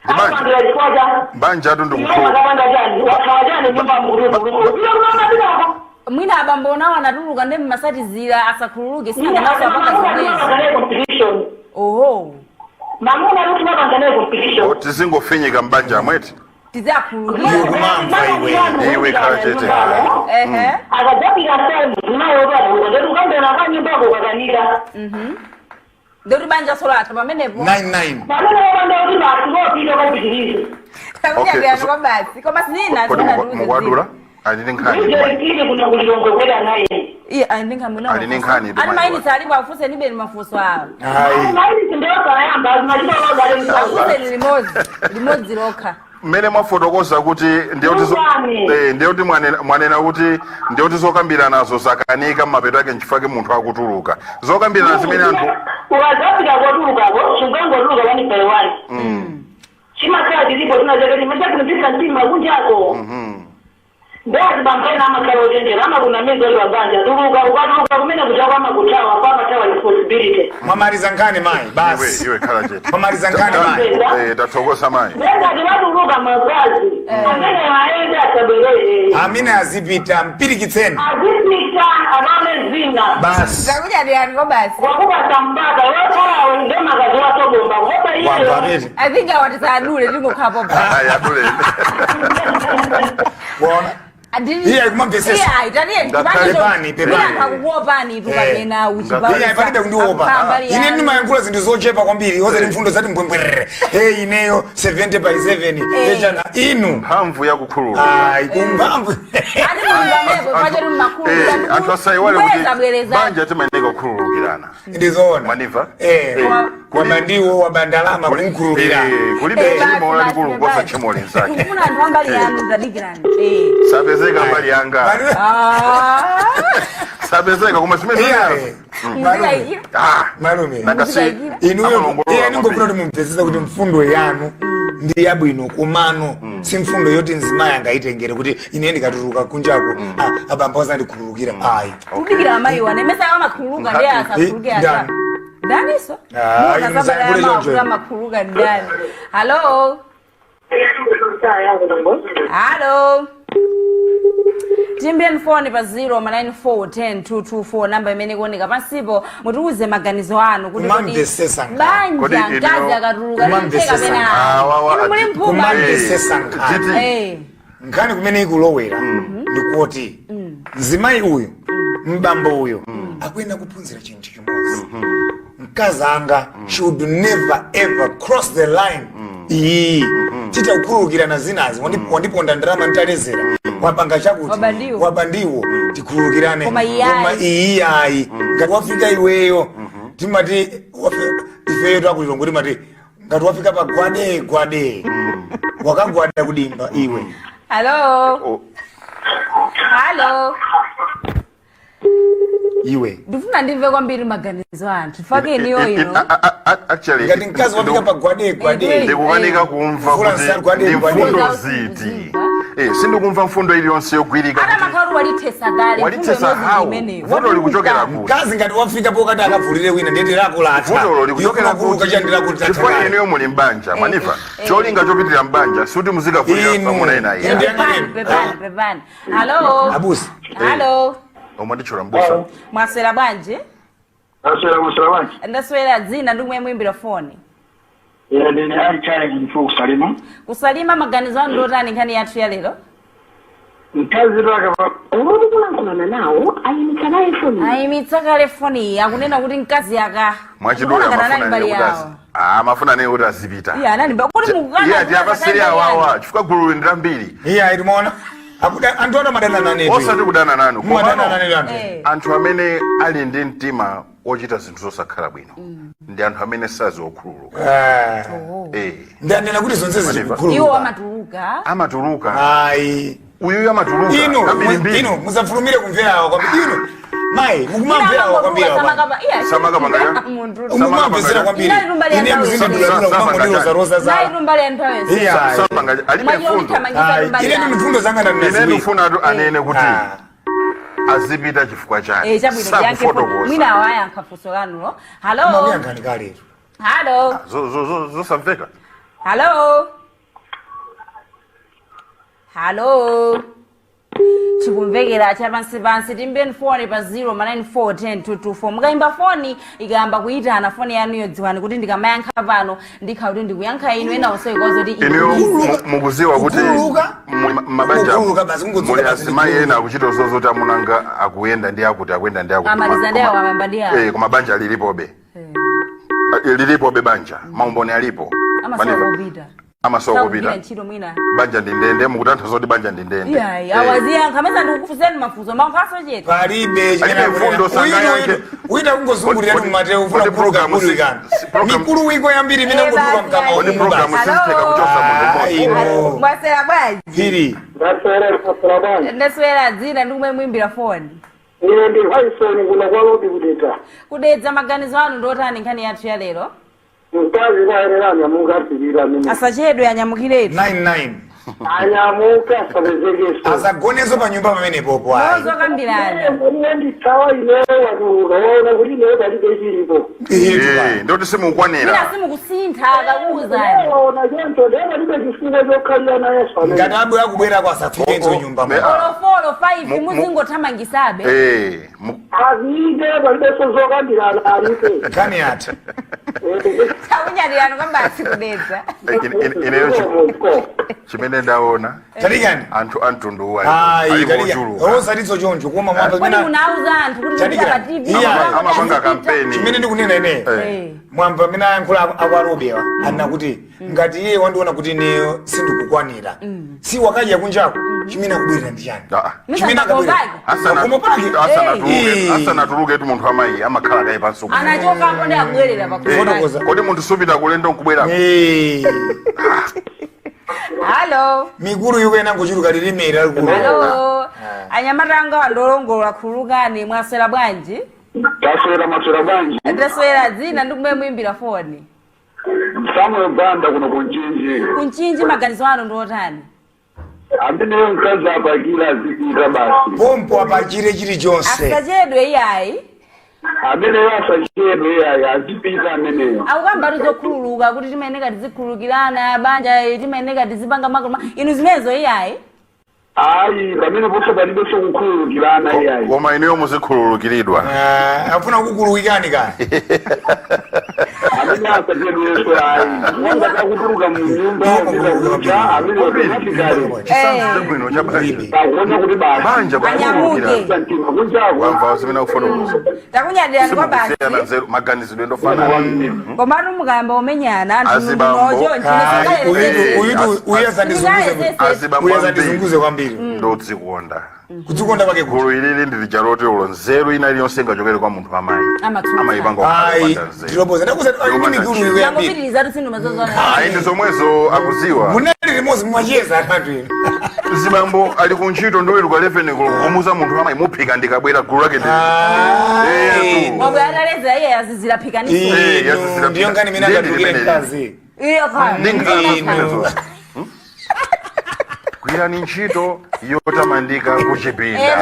banja. Akupandira chifukwa cha Banja atu iwe ndikukhulu wakapanga chani, wakhala chani nyumba mkutuluka upita kulanda pitako. Mwina abambo nawo anatuluka ndi mmasatizira asakhululuke, sinanganaso apanga zomwezi. Mamuna competition. Oho. Mamuna kuti mapanga naye competition. Tizingofinyika mbanja amweti. Tizakhululukira. Iwe kumamva iwe. Iwe khala chete. Ehe. Akadzapita saimu zimayotaluka ndeti ukambena kwa nyumbako ukakanika. Ndoti banja solatha pamenepo. 99. Mamuna wapanda kuti basi kopita ukapitirize. Takunyadirani Okay, kwa basi, koma zina Kodi zina. mukwadula ali ndi nkhani ndi mayi? Ije kuno kulilongwe kweda naye. Iye ali ndi nkhani mwina. Ali ndi nkhani ndi Ali mayi. mayinitsi alipo, afunse nibeni mafunso awo. Ayi. Mayi ndosayamba zimachita. Afunseni limodzi limodzi lokha. Mmene mwafotokoza kuti ndiyoti Ndani? Ndiyoti mwanena kuti ndiyoti zokambiranazo zakanika, mmapeto ake nchifukwa munthu akutuluka. Zokambirana zimene anthu Ukazafika kotulukako sungangotuluka one by one, chimakhala chilipo china chake chimachakunipisa mtima kunjako. Ndazi bambaina amakhala ochenjera, amakunamiza ali wabanja tuluka, ukatuluka kumene kuchako amakuthawa pa amathawa responsibility. Mwamaliza nkhani mayi. Iwe Basi. iwe khala chete. Mwamaliza nkhani mayi. Eh, tathokoza mayi. Ndengati watuluka magazi amene aende asabwerere. Amene azipita mpirikitseni. Azipita akaone zina. Basi. Takunyadirani kwa basi. Wakupasa mpaka wokhalawo nde magazi watobomba kuopa iyeyo. Wamva. I think awatisadule tingokhapo. Ayi, aduleni. Waona. Iye kumamvesesa. Pepani, pepani. Akukuopani itu kapena. Iye palibe kundiopa. Ine ndimayankhula zinthu zochepa kwambiri, ozati mfundo zati mbwembwerere. Hey, ineyo 70 by 7 echana inu. Mphamvu yakukhululuka. Ayi, kumphamvu. Ati mulipamepo pachati. Eh, anthu asayiwale kuti Mmakulu. banja timayeneka kukhululukirana. Ndizoona. Mwaniva? Eh, wabandiwo wabandalama kumkhululukira. Eh, kulibe tchimo lalikulu kuposa tchimo linzake. Tikufuna anthu ambali yanu, tadikirani. Sapezeka mbali yanga. Sapezeka, koma zimene Iye. Muzikayikira. Ah, Malume. nakasi. Inuyo amalongolola iye ningofuna kwambiri. kuti mumvetsese kuti mfundo yanu ndi yabwino, komano si mfundo yoti mzimayi angayitengere kuti ine ndikatuluka kunjako, abambo azandikhululukira, ayi. Kudikira amayi wane mesa amakhululuka ndiye asakhululuke ata. Ndani? Ndaniso. Ah, inu musayankhule choncho. Amakhululuka ndani? Hello, hello, timbeni foni pa 0 94 10 224, namba imene ikuoneka pansipo, mutiuze maganizo anu kuti kodi Kumamvesesa nkhani. Kodi banja mkazi akatuluka Kumamvesesa limtheka pena Awawa inu muli mphuma. Kumamvesesa nkhani. Titi. Nkhani kumene ikulowera ndikuti mzimayi uyu, mbambo uyu akuyenda kuphunzira chinthu chimodzi: mkazi anga should never ever cross the line iyi. Titakukhululukirana zinazi, wandiponda ndalama ntalezera, wapanga chakuti, Wabandiwo. wabandiwo, tikhululukirane. Koma iyayi. Koma iyayi, ngati wafika iweyo, timati ifeyo takulilongo timati ngati wafika pa gwade gwade, wakagwada kudimba iwe. Hello. Oh, Hello. Iwe. Ndifuna ndimve kwambiri maganizo anthu fake iniyo ino. Actually, Ngati mkazi wafika pa gwade gwade. Ndikukanika kumva Mvula kuti nsalu gwade ndi gwade. mfundo ziti. Eh, sindikumva mfundo iliyonse yogwirika Ata kuti makhalu walithesa kale. Walithesa how? Vuto likuchokera kuti? Mkazi ngati wafika pokati akavulire wina, ndeti lakulata. Vutolo likuchokera kuluka kuti chifukwa inuyo muli mbanja, mwaniva? Cholinga chopitirira mbanja suti muzikavulira Inu. pamuna ena iya. Inu. Pepani, pepani, pepani. Hello. Abusi. Hello. Omwe nditchula mbusa. Mwaswera bwanji? Aswera, muswera bwanji? Ndaswera. Dzina ndi kumwe muimbira foni? Ine ndine ali chale kundifu kusalima. Kusalima, maganizo anu ndotani nkhani yathu ya lero? Mkazi akapa Omwe mukulankhulana nawo ayimitsa kaye foni. Ayimitsa kale foni, akunena kuti mkazi aka Mwachidule Kuona ngati amafuna anali mbali nene kuti yawo. amafuna nene kuti azipita. Iye anali kuti mukukana Iye ati apasiri awawa chifukwa gulu ndi lambiri. Iye ayi, timaona anthu adamadana nanetu. Osati kudana nanu. Mumadana Komano, nanetu anthu. Anthu amene ali ndi mtima wochita zinthu zosakhala bwino ndi anthu amene saziwokhululuka. Ndanena kuti zonse Iwo zikukhululuka. amatuluka. Amatuluka. Ayi. Uyuyu amatuluka Inu kambirimbiri. inu musafulumire kumverawa kwambiri. Inu mayi, mukumamverawa kwambiri awa. Samakapanga Munthu Mukumamvetsera kwambiri. Inali lumbali ya Ine nthawi. muzindidula kumangondirozaroza za. Nayi lumbali ya nthawi. Iya. Sapanga alibe Mwajiwa fundo. kuthamangitsa Ayi, lumbali ine yanu. ndifundo zanga Ine ndinaziwika. ndifuna tu anene kuti azipita chifukwa chani. Chabwino, tiyankhe foni. Sakufotokoza. Mwina awayankha funso lanulo. Halo. Makuyankhani kaletu. Halo. Zosamveka. Halo. Halo. Chikumvekera chapansipansi. Timbeni foni pa 0 94 10 224. Mukayimba foni, ikayamba kuyitana foni yanuyo, dziwani kuti ndikamayankha pano ndikhala kuti ndikuyankha inu, ena onse ikoza kuti Inuyo mukuziwa kuti Kukhululuka? mabanja Kukhululuka basi, kungodzuka muli basi. azimayi ena akuchita zozoti amunanga akuyenda ndi akuti, akuyenda ndi akuti. Amaliza ndi awo, amayamba ndi awo. Koma banja lilipobe. Lilipobe banja, maumboni alipo. Amasowa kopita. Amasowa Sakugwira kopita. ntchito mwina. Banja ndi ndende, mukutanthauza kuti banja ndi ndende. Iyayi, awaziyankha mesa ndikukufuseni mafunso mankhaso chete. Palibe. Alibe mfundo, sangayankhe. Wina kungozungulira mumateo ufuna Kodi kukuluka program kulukana. Mikulu wiko yambiri imene Eh, ngotuluka basi, mkama. ayi. Kodi program Hello? sizitheka kuchosa munthu Ayi, mmodzi? no. Mwaswera bwanji? Phiri. Ndaswera, ndaswera bwanji? Ndaswera. Dzina ndi kumwe muimbira foni? Ine ndi Harrison kuno kwa Lodi kuDedza. KuDedza. Maganizo anu ndiotani nkhani yathu ya lero? Mkazi kwayenera anyamuka apirira amene. Asachedwe, anyamukiretu. 99. Anyamuka, asapezekeso. Asagonezo pa nyumba pamenepopo, ayi. Nozokambirana. Ine ndithawa ineyo, watuluka, waona kuti ineyo palibe chilipo. Ndoti simukwanira. Mwina simukusintha, akakuwuzani. Waona choncho, ndiye palibe chifukwa chokhalira nayeso amene. Ngati abwera kubwerako asafikenso Oh, oh, nyumba. Olo 4 5 muzingothamangisabe. Apite, palibenso zokambirana, apite. Nkhani yatha. Takunyadirani kwambasi kuDedza. Ineyo chimene ndaona, Talikani. anthu amtundu uwu Ayi, alipo talikani. ochuluka. Osatizo choncho koma mwamba Kodi zimene munauza anthu kuti Talikani. kupita pa TV? Iya. Amapanga kampeni. Chimene ndikunena ine, mwamba amene ayankhula akwarobewa anena kuti ngati iye wandiona kuti ineyo sindikukwanira, si wakadya kunjako, chimene akubwerera ndi chani? Ah. Chimene akabwerera Pakomo pakomo pake. Asanatuluke, asanatuluke tu munthu amayi amakhala kaye pansi. Anachokapo ndi akubwerera pakomo. Fotokoza. Kodi munthu supita kulendo nkubwerako? Halo. Mikulu yukena ngochuluka, lilimera likulu. Halo. Anyamata anga wandolongolola, khululukani. Mwaswera bwanji? Taswera, maswera bwanji? Ndaswera. Dzina ndi kumwe muimbira foni? Samuel Banda kuno kuNchinji. KuNchinji. Maganizo anu ndi otani? Ameneyo mkazi apakira, azipita basi. Pompo apachire chilichonse. Asachedwe, iyayi. Ameneyo asachedwe, iyayi, azipita ameneyo. Akukambatu zokhululuka kuti timayeneka tizikhululukirana banja, timayeneka tizipanga makoma inu zimenezo, iyayi. Ayi, pamene ponse palibenso kukhululukirana, iyayi. Koma inuyo muzikhululukiridwa. Ah, afuna kukhululukirani kani? Amene asachedwenso, ayi, akutuluka mu nyumba kupita kunja amene automatically Chisanzo chabwino cha banja. pakuona kuti basi Banja. Anyamuke. mtima kunjako. Wamva zimene akufotokoza? Takunyadirani kwa basi. Simukusiyana nzeru, maganizidwe ndofanana. Komatu mukayamba kumenyana anthu Azibambo. Ayi, uyutu uyutu uyazandizunguze. Azibambo Uyazandizunguze kwambiri. Ndodzikonda. Kudzikonda kwake kuti? Gulu ilili ndi lija loti ulo nzeru ina iliyonse ingachokere kwa munthu amayi Amatsutsa. amayipanga. Ayi, ndiloboza ndakuza ndi mikulu iwe yambiri. Yangopitiriza tusindu zozona. Ayi, ndi zomwezo akuziwa. Munali limodzi, mumacheza anthu inu. Zibambo ali kuntchito ndoweruka 11 kumuza munthu amayi, "Muphika ndikabwera." Gulu lake ndi Ayi. Wabwe ataleza iye azizira phikaniso. Inu, ndiyo ngani imene Ndiye angatulukire ndimene. mkazi. Iyo Ndi khala. nkhala zimenezo. Gwirani ntchito yotamandika kuchipinda,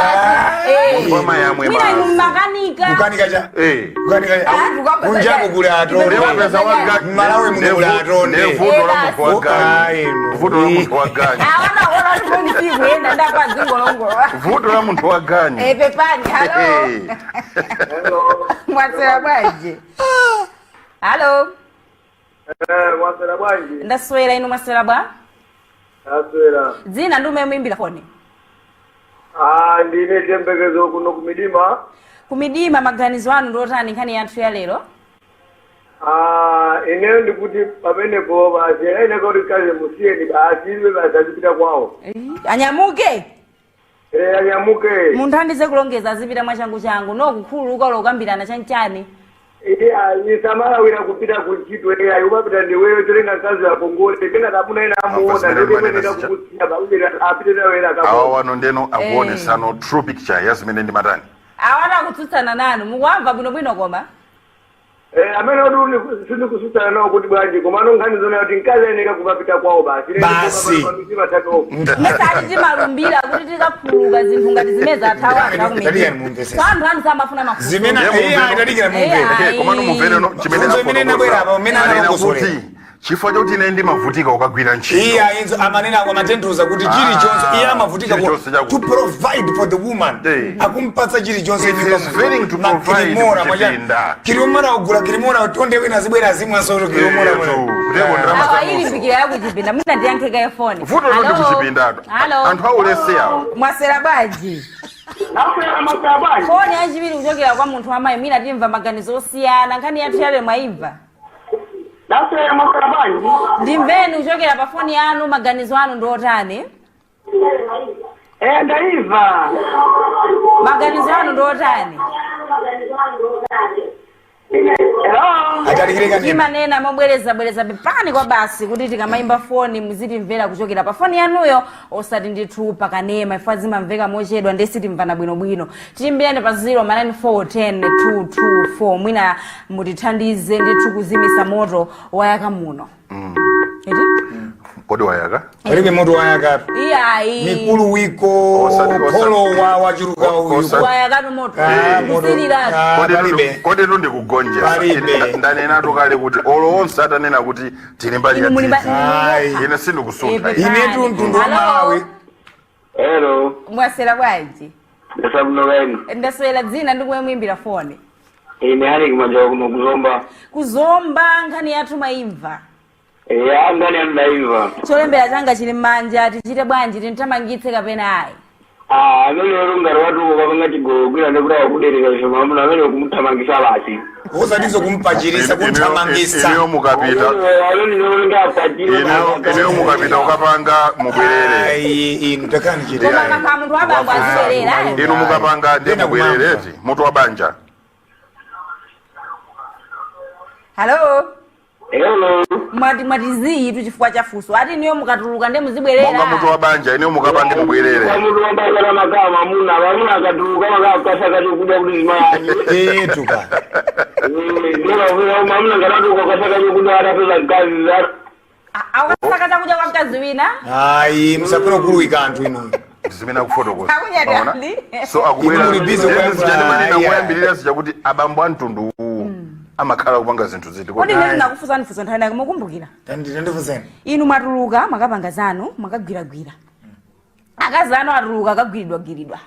munthu amayamwe Mwina inu basi. mmakanika. Kukanika cha? Eh. Kukanika cha? Ah, tukamba Kunjako kuli atonde. Ndewapeza waga- Mmalawi muno kuli atonde. Ndiye vuto la munthu wa Ayi, ganyu. inu. Vuto la munthu wa ganyu. Awana kuona kuti foni sikuyenda ndapa zingolongolola. Vuto la munthu wa ganyu. Eh, pepani. Halo. Mwaswera bwanji? Halo. Mwaswera bwanji? Ndaswera, inu mwaswera bwa? Aswera. Dzina ndi umene muimbira foni? Ah, ndine chembekezo kuno kumidima. Kumidima, maganizo anu ndiotani nkhani yathu ya lero? Ah, ineyo ndikuti pamenepo basi aine kuti kaze musiyeni basi iwe basi azipita kwawo. Anyamuke. Eh, anyamuke. Munthu andize kulongeza azipita mwachangu changu no kukhululuka lokambirana chanchani. Iye samalawira kupita kuntchito, iye umapita ndiweyo cholenga mkazi akongole kena kamuna ena amuona. Zimene ndikuyenera manena zija. kukusiya baubira apite nayo ena Awa akamona. wano ndeno akuonesano true picture ya zimene ndimatani. Awana kutsutsana nanu, mukuwamva bwinobwino koma? Eh, amene kuti sindikusutsana nawo kuti bwanji, komano nkhani zona kuti mkazi ayeneka kumapita kwawo basi. Basi. Mesati timalumbira kuti tikakhululuka zinthu ngati zimene zathawa anthu Tadikani mumvesese. So anthu anu samafuna mafunso. Zimene Ndiye iye mumvero. atadikira mumvere. Ayi. Eh, komano mumvereno chimene Funzo imene inabwera apa, umene anena analongosolera. kuti chifukwa chokuti ine ndimavutika ukagwira ntchito. Iye ayinzo amanena amatanthauza kuti chilichonse iye amavutika Chilichonse chakuti. to provide for the woman. Akumpatsa chilichonse. It is failing to provide kuchipinda. Kirimora ugula kirimora tonde wina zibwera zimwansoro kirimora. Eh, kuteko ndalama Awa za ilimbikira yakuchipinda, mwina ndiyankheka yefoni. Vuto loti kuchipindatu Halo. anthu aulesi awo. Mwasera bwanji? Naswera maswera bwanji? Foni yachiwiri kuchokera kwa munthu wamayi, mwina timva maganizo osiyana. Nkhani yathu yale mwayimva? Naswera maswera bwanji? Ndimveni kuchokera pa foni yanu, maganizo anu ndi otani? Eh, ndaiva. Maganizo anu ndi otani? Hello. Atalikire kanena. Timanena mobwerezabwereza pepani kwa basi kuti tikamayimba foni muzitimvera kuchokera pa foni yanuyo, osati ndithu pakanema ifwa zimamveka mochedwa ndi sitimvana bwinobwino. Tiyimbireni pa 0 9 4 10 mwina mutithandize ndithu kuzimisa moto wayaka muno. Eti? Kodi wayaka? Palibe moto wayakatu. Iyayi. Mikulu wiko kholowa wachiruka uyu. Wayakatu moto. Ah, moto. Kusiliratu. Ah, palibe. Kodi tu ndikugonjesa. Palibe. Ndanenatu kale kuti olo onse atanena kuti tili mbali ya Inu muli titi, Ayi. ine sindikusuntha. Eh, Inetu mtundu wa Hello. Malawi. Hello. Mwasera bwanji? Ndasabunokeni. Ndaswera, dzina ndikumwe muimbira foni? Ine ali kumanja kuno kuzomba. Kuzomba, nkhani yathu mwayimva? Ya, ngani andaiva. Cholembera changa chili m'manja, tichite bwanji, tinthamangitse kapena ayi? Ah, amene olungalo watuko kapanga chigologwira ndikuti akudereka ife mamuna amene kumuthamangisa basi. Osatizo kumpachirisa, kunthamangisa. Ineyo mukapita Amene ndingaapachire. Ineyo mukapita ukapanga mubwerere. Ayi, inu takani chete. Koma kakha munthu wabambo azibwerera. Inu mukapanga ndiye Tena mubwerereti mutu wa banja. Hello. Hello. Mwati ziyi chifukwa cha funso ati niyo mukatuluka ndiye muzibwerera. Monga mutu wa banja, ineyo mukapange mubwerere. Mutu wa banja la makaa mamuna mamuna akatuluka makaa kasaka chokudya kuti zimayi. Etuka. Mamuna ngatatuka kasaka chokudya atapeza mkazi. Akasaka chakudya kwa mkazi wina. Ayi, musafuna kuluwika anthu inu. Zimene akufotokoza. Akunyadali. Maona? So akubwera. Inu muli busy kuyamba. Manena Yeah. kuyambirira zija kuti abambo a mtundu uwu amakhala kupanga zinthu ziti. Kodi ine ndinakufunsani funso nthawi nake, mukumbukira? Tandifuseni. Inu mwatuluka mwakapanga zanu, mwakagwiragwira, akazi anu atuluka akagwiridwagwiridwa,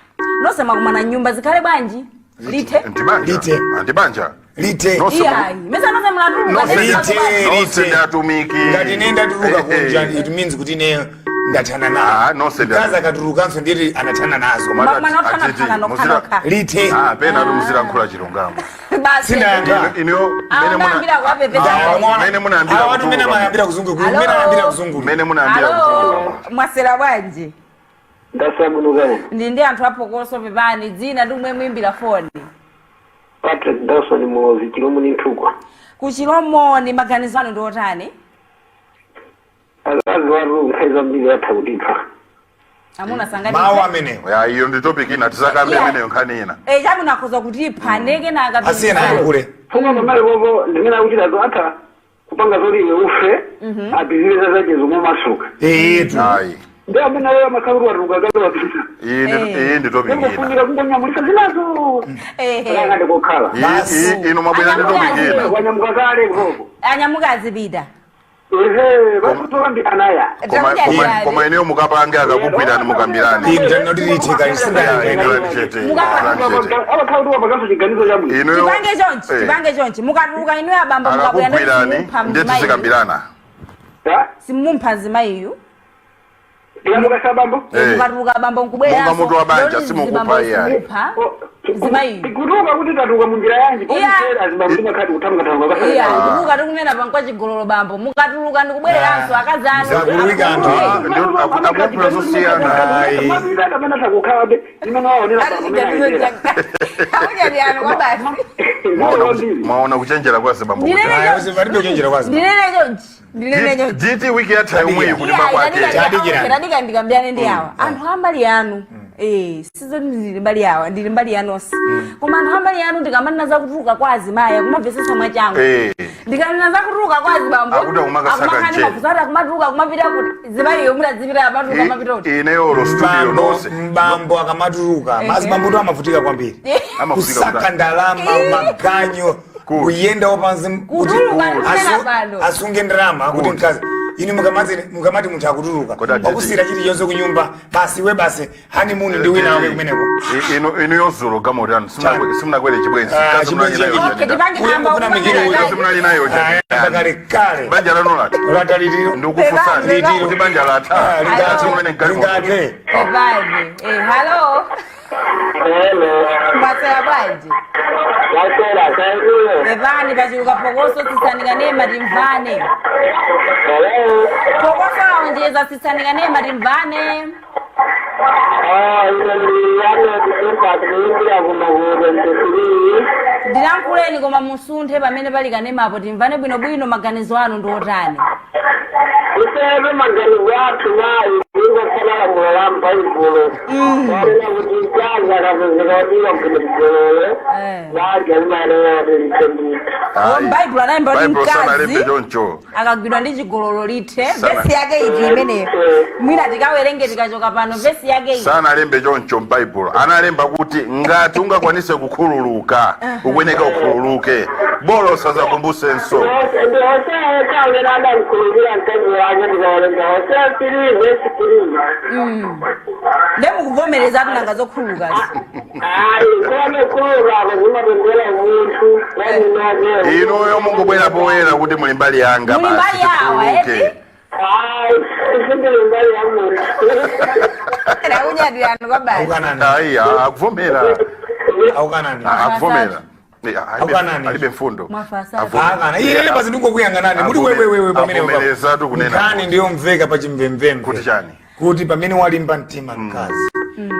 nonse mwakumana nyumba, zikhale bwanji, lithe? Ndibanja. Lite. Ndibanja. Lite. Nonse Iyayi, mesa nonse mulatuluka? Nonse Lite. nonse Lite. ndi atumiki. Ngati ine ndatuluka Eh, eh. kunja, it means kuti ine ndathana Ah, nazo. nonse ndi Mkazi akatulukanso nditi anathana nazo. Koma Mwakumana atiti, othana nokha. Lite. Ah, pena tumuzilankhula chilungamo. Basi. Sindayankha. Iniyo Awo ndayambira kuwapepesa. mene munayambira Awa watu mene kutuluka. amayambira kuzungulira, Hello. mene ayambira kuzungulira. Mene munayambira Alo, kutuluka. mwasera bwanji? Ndasabunokeni. Ndi anthu aphokoso, pepani, dzina ndikumwe muimbira foni? Patrick Dawson Mulozi, Chilomoni Nthukwa. Kuchilomoni, maganizo anu ndi otani? Akazi watu nkhani zambiri atha kutipha. Amuna sangati. Mawu amenewo. Ya, iyo ndi topic ina, tisakambe Yeah. imeneyo, nkhani ina. Eh, chabwino, akhoza kutipha ndeke naka. Asiyena ayankhule. Tsono pamale popo ndimene akuchitazo atha kupanga zoti iwe ufe apitiriza zache zomwe masuka. Etu. Ayi. Ndi amene ayo amakhala kuti watuluka kale wapita. Iyi ndi Eh. iyi ndi topic ina. Ingofunika kungonyamulisa zinazo. Akanga ndikokhala. Basi. Inu mwabwera ndi topic ina. Wanyamuka kale kutoko. Anyamuka azipita. Ehe, basutokambiranaya. Koma Takuja koma ndani. koma ineyo mukapange akakugwirani mukambirani. Inu tanoti lite kali sindayankha. Khalani chete. Khalani chete. Amakhala kuti wapakanso chiganizo chabwino. Inuyo Tipange chonchi. Eh. Tipange chonchi, mukatuluka inu abambo mukabwera akakugwirani simupha ndiye mzimayiyu. tizikambirana. Simupha mzimayiyu. Ndikatuluka sabambo? Mukatuluka bambo nkubweranso. Monga mutu wa banja, Loli simukupha zibambo iyayi. simupha. Zimayi. Tikutuluka kuti tatuka munjira yanji? Iya. Azibambo timakhati kuthamanga. Iya, kutuluka tikunena pankwa chigololo bambo. Mukatuluka ndikubwereranso akazi anu. Zakululika anthu. Akululuke. Ndio akuyankhula zosiyana. Ayi. Ati chiganizo changa. Akunyadiyano kwa basi. Mwaona kuchenjera kwa zibambo. Ndinene Ayi, chonchi. palibe kuchenjera kwa zibambo. Ndinene chonchi. Ndinene chonchi. GT wiki yatha yomweyi kulimba kwake. Tadikirani. Tadika ndikambiyane ndi awa anthu ambali yanu. Sizoti ndili mbali yawa, ndili mbali yanonse, koma anthu ambali yanu ndikamanena zakutuluka kwa azimayi akumamvetsetsa mwachangu. Ndikanena zakutuluka kwa azibambo Akuti akumakasaka akumakhani nje. mafuso ati akumatuluka kumapita kuti zimayiyo mutazipita amatuluka amapita kuti Ineyo studio Mbambo, nonse. mbambo akamatuluka mazibambo amavutika kwambiri, Amavutika kusaka kutani? ndalama, maganyo, kuyenda wapansi kuti Kutuluka ndikunena pano. asunge ndalama kuti mkazi inu mukamati munthu akutuluka Kodi atete. wakusira chilichonse kunyumba basi, we basi honeymoon ndi wina wake kumeneko. Inu yozulo gamotani simunakwere chibwenzi? Ah, Kazi munali chibwenzi nayo Okay, chani? tipange Uyo amba kuna kupanga migiri uyo. Kazi munali nayo chani? Kale kale. Banja lanu lati Latalitiro. ndikufunsani Litiro. kuti banja latha? Ah, Kazi munali mgalimoto. lingate. Pepani. Hello. Hello. Mwaswera bwanji? Waswera kaiuyo. Pepani, pachuluka phokoso, tsitsani timvane. Hello. Phokoso laonjeza, tsitsani timvane. Ah, ine ndi yane kuimba kuimbira kumakudo mtesiri. Ndilankhuleni koma musunthe pamene pali kanemapo timvane bwinobwino. Maganizo anu ndi otani? Ifebe maganizo athu nayi kungofana lamulo la m'Baibulo. Wanena kuti mkazi akapezeka kuti wagwidwa chigololo, banja limayenera kuti lithe ndithu. Ayi. Baibulo analemba kuti Baibulo sanalembe mkazi choncho. akagwidwa ndi chigololo lithe. Sana. Vesi yake iti imeneyo? Mwina tikawerenge tikachoka pano vesi yake iti. Sanalembe choncho m'Baibulo. Analemba kuti ngati ungakwanise kukhululuka, ukuyeneka ukhululuke, bolo sazakumbusenso. Ndi Hosea yekha amene adamkhululukira mkazi wake, ndikawerenga Hosea 3 verse 3. Nde mukuvomereza atinanga zokhululukazi? Ayi, kome khululukako zimatengera munthu waninake. Inuyo mungobwera poyera kuti muli mbali yanga Muli basi mbali yawa, tikhululuke. eti? Ayi, sindili mbali ya munthu. Ndakunyadirani kwa basi. Aukanani. Ayi, akuvomera. Aukanani. Akuvomera. Aukanani. Alibe mfundo. Mwafasa. Akana iye basi ndingokuyang'anani muli wewewewe pamene Avomerezatu kunena nkhani kuti. ndiyomveka pa chimvemvemve. Kuti chani? Kuti pamene walimba mtima mkazi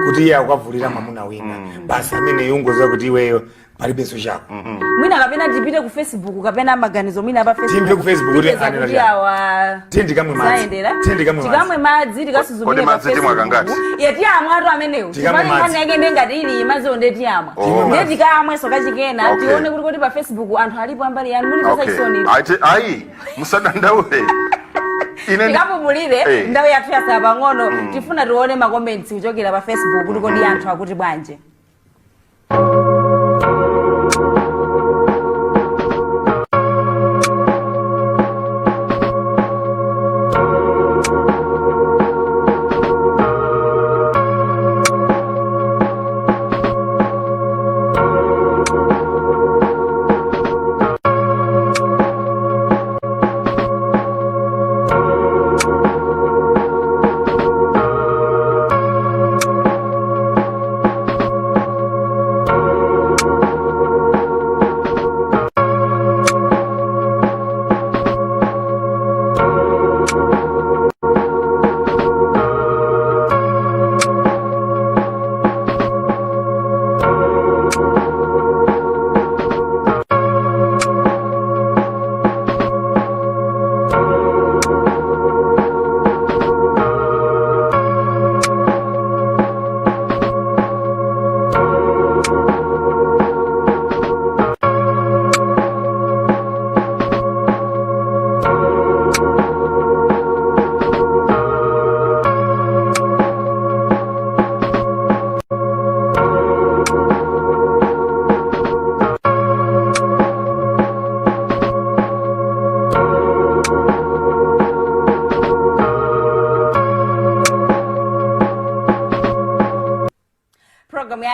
kuti iye akukavulira mwamuna wina, basi amene yungoza kuti iweyo palibenso chako. Mwina kapena tipite ku Facebook kapena maganizo mwina pa Facebook. Timve ku Facebook kuti Tipeza anena kuti chani. awa Tiye ndikamwe madzi. zayendera. Tiye ndikamwe madzi. Tikamwe madzi tikasuzumire Kodi pa madzi timwa Facebook. kangati? Ye, tiyamwa atu amenewo. Tikamwe Tipali madzi. nkhani yake ndiye ngati ili madziwo ndiye tiyamwa. Oh. Ndiye tikamwenso kachikena tione kuti kodi pa Facebook anthu alipo ambali yanu muli Okay. chisoni. Ayi, musadandaule. Tikapumulire. Ndawu yathu yasala pang'ono, tifuna tione ma comments kuchokera pa Facebook kuti kodi anthu akuti bwanji.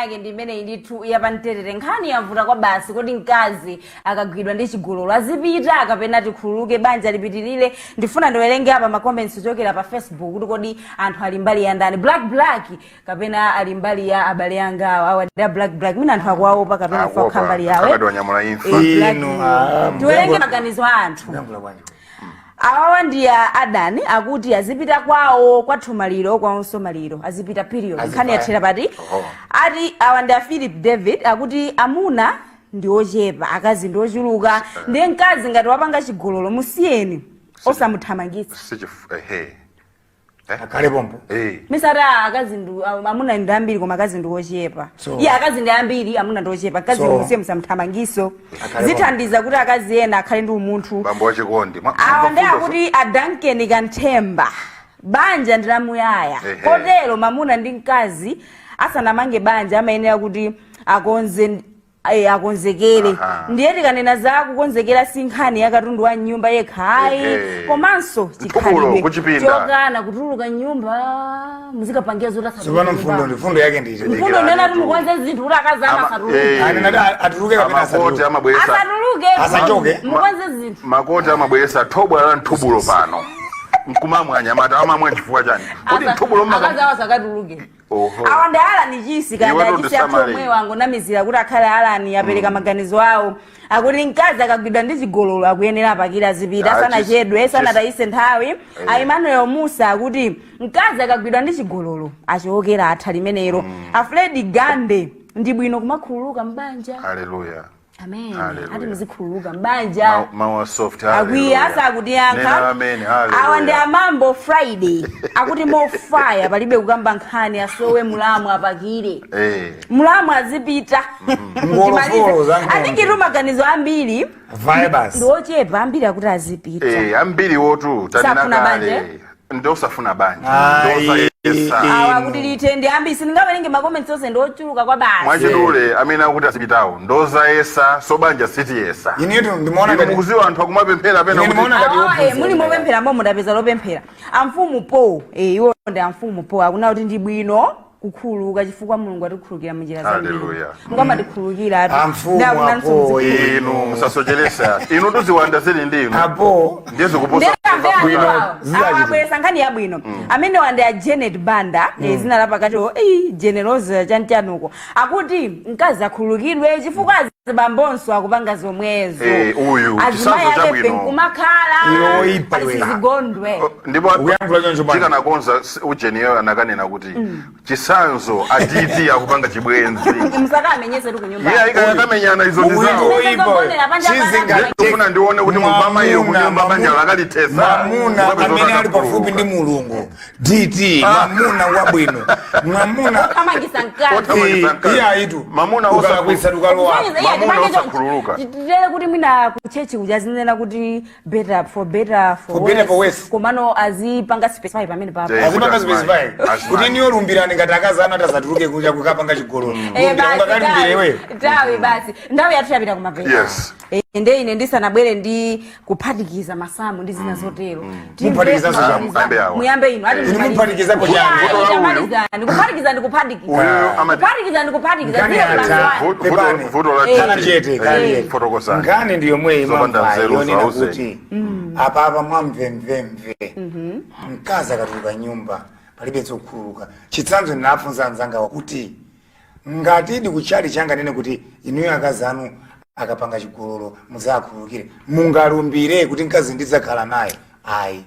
Yake ndi imeneyi ndithu yapamterere. Nkhani yavuta kwa basi. Kodi mkazi akagwidwa ndi chigololo azipita kapena tikhululuke, banja lipitirire? Ndifuna ndiwerenge apa ma comments kuchokera pa Facebook kuti kodi anthu ali mbali ya ndani, Black Black kapena ali mbali ya abale angawo awa ndi a Black Black. Mwina anthu akuwaopa kapena kufa kukhala mbali yawo. Akati wanyamula imfa. Eh, Black. Inu, ah, Tiwerenge maganizo a anthu. Muyankhula bwanji? Awawa ndi a Adani, akuti azipita kwawo, kwathu maliro, kwawonso maliro, azipita, period. Azipita. Nkhani yathera pati? Oho. Ati awa ndi a Philip David, akuti amuna ndi ochepa, akazi ndi ochuluka, ndiye mkazi ngati wapanga chigololo musiyeni, osamuthamangitsa. Ehe. Akhale pompo. Eh. Misati akazi ndi amuna ndi ambiri koma akazi ndi ochepa. Iye akazi ndi ambiri, amuna ndi ochepa. Mkazi musiye, musamuthamangiso. Akhale. Zithandiza kuti akazi ena akhale ndi umunthu. Bambo wachikondi. Awa ndi akuti a Duncan Kanthemba, banja ndi lamuyaya. Kotero mamuna ndi mkazi asanamange banja amayenera kuti akonze, akonzekere. Ndiye tikanena za kukonzekera, si nkhani ya katundu wa nyumba yekha ayi, komanso Mthubulo, chikhalidwe kuchipinda. chokana kutuluka nyumba, muzikapangira zoti Tsopano mfundo ndi mfundo yake ndi mfundo ndiyona kuti mukonze zinthu kuti akazi amasatuluke. Anena kuti atuluke kapena Amakoti asatuluke? amabweresa Asatuluke. Asachoke. Mukonze zinthu. Makoti amabweresa thobwa la mthubulo pano nkumamwa. Anyamata amamwa chifukwa chani? Kodi mthubulo Akazi mmaka awo asakatuluke. Oho. Awa ndi Alani Chisi Iwe kandi achisi athu tundisamale. omwewo angonamizira kuti akhale Alani, apereka maganizo awo, akuti mkazi akagwidwa ndi chigololo akuyenera apakira, azipita Ah, sanachedwe, sanatayise nthawi. A Emmanuel Musa akuti mkazi akagwidwa ndi chigololo achokera, atha limenelo. A Fredi Gande, ndi bwino kumakhululuka mbanja. Haleluya. Amen. Hallelujah. Ati muzikhululuka mbanja. Mawa soft. Akwiya. Hallelujah. Asakutiyankha. Nena amen, hallelujah. Awa ndi amambo Friday, akuti mofaya, palibe kukamba nkhani, asowe mulamu, apakire. Mulamu azipita. Ngolofolo za nkhondo. Atikitu maganizo ambiri Vaye basi. ndi ochepa, ambiri akuti azipita. Ambiri wotu tanena Safuna kale banja? Ndosafuna banja. Ayi, Ndosayesa. Awa akuti lithe ndi ambiri, sindingawerenge ma comments onse, ndi ochuluka kwa basi. Mwachidule, amene akuti azipitawo ndozayesa, so banja sitiyesa. Inetu ndimaona Inu ngati mukuziwa anthu akumapemphera pena Ine kuti ndimaona ngati Awa, wophunzira. muli mopemphera mo mudapeza lopemphera. Amfumu po, iwo ndi amfumu po, akuna kuti ndi bwino kukhululuka chifukwa Mulungu atikhululukira munjira zambiri. Hallelujah. Mulungu amatikhululukira atu. Amfumu Ndakunanso apo, muzikhululuka. Inu musasocheresa, inu tuziwanda zili ndi inu. Apo. Ndiye zikuposa. Bwino, zizachitika. Abweresa nkhani yabwino. Amene wandi a Janet Banda, zina la pakati Generosa chanchanuko, akuti mkazi akhululukidwe chifukwa azibambonso akupanga zomwezo. Uyu, azimayi chisanzo ake chabwino. nkumakhala Iwe woyipa iwe. asizigondwe. Ndipo Ukuyankhula choncho bwana. tikanakonza ujeniyo anakanena kuti chisanzo aditi akupanga chibwenzi. Musakamenyese tu kunyumba. Iye ayikakamenyana, izo ndi zawo. Ndikufuna ndione kuti mubama iyo kunyumba banja lakalitesa. Mwamuna amene ali pafupi ndi Mulungu, dt mwamuna wabwino, mwamuna Othamangisa mkazi. Othamangisa mkazi. Iye ayitu Mamuna ukalakwisa tukalowa. Kusonyeza, iye Mamuna tipange choncho. osakhululuka. Titere kuti mwina ku church kuja zinena kuti better for better for For better for worse. Komano azipanga specify pamene papa. Azipanga Kuti specify azimayi. Kuti niyo lumbirani ngati akazi anu atazatuluke kuja kukapanga chigololo. Basi, Ungakalumbire iweyo? Nthawi basi, nthawi yathu yapita kumapeto. Nde ine ndisanabwere ndi kuphatikiza masamu ndi zina zotero, Muphatikizanso chani? Muyambe awa. Muyambe inu ati. Inu muphatikizako chani? Vuto la uyu. Tamalizani. Kuphatikiza ndi kuphatikiza. Uyu amati Kuphatikiza ndi kuphatikiza. Nkhani Zero plus yatha. one. Pepani. Vuto la Khala chete, khala chete. Fotokozani. Nkhani ndi yomweyi Zopanda mwamva nzeru yonena zauze. kuti apapa mwamvemvemve mkazi akatuluka nyumba palibe zokhululuka. Chitsanzo, ndinafunsa anzangawa kuti ngati kuchali changa nene kuti inuyo akazi anu akapanga chigololo muzakhululukire, mungalumbire kuti mkazi ndidzakhala naye? Ayi.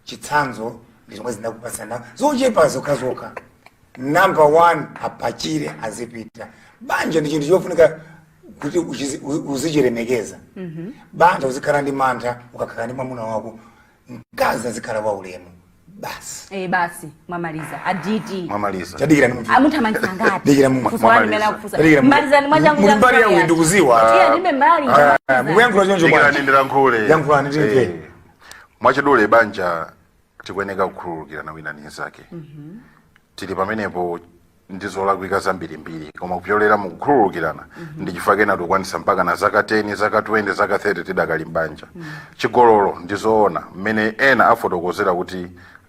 Chitsanzo ndi zomwe zindakupasana zochepa zokhazokha. Number one, apachire, azipita. Banja ndi chinthu chofunika kuti uzichilemekeza. Banja uzikhala ndi mantha ukakhala ndi mwamuna wako. Mkazi azikhala wa ulemu basi. Basi, mwamaliza aditi? Mwamaliza. Chadikira ni munthu. Amuthamangisa ngati Dikira munthu. Funso lani Mwamaliza. limene akufunsa. Dikira munthu. Malizani mwachangu. Muli mbali yawo ndikuziwa. Iya, ndime mbali. Ah, mukuyankhula choncho Dikirani bwanji? ndilankhule. Yankhulani timve. Mwachidule, banja tikuyeneka kukhululukirana wina ndi nzake. Tili pamenepo ndi zolakwika zambirimbiri, koma kupyolera mukukhululukirana ndi chifukwa kena tikukwanisa mpaka na zaka 10, zaka 20, zaka 30 tidakali mbanja. Chigololo, ndizoona mmene ena afotokozera kuti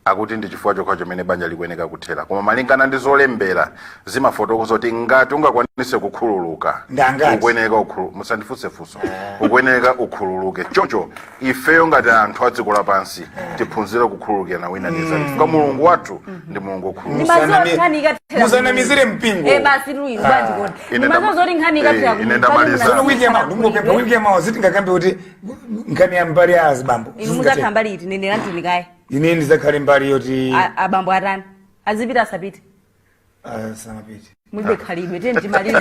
Akuti ndi chifukwa chokha chimene banja likuyeneka kuthera, koma malingana ndi zolembera zimafotokoza kuti ngati ungakwanise kukhululuka, Ndangati. ukuyeneka musandifunse funso, ukuyeneka ukhululuke. Choncho ifeyo ngati anthu a dziko lapansi tiphunzire kukhululukirana wina ndi mnzake, chifukwa Mulungu wathu ndi Mulungu wokhululuka. Ndimaziwa nkhani ikathera. Musanamizire mpingo. Eh, basi tu inu bwanji kodi? Ine Ndimaziwa zoti nkhani ikathera. Ine ndamaliza. Tsono wiki yamawa ndingopempha, wiki yamawa sitingakambe kuti nkhani ya mbali ya azibambo. Inu muzakhala mbali iti? Nenera mtunikaye. Ine ndizakhale mbali yoti Abambo atani? Azipita, asapite? Ah, samapite. Mulibe khalidwe. Tiye timalize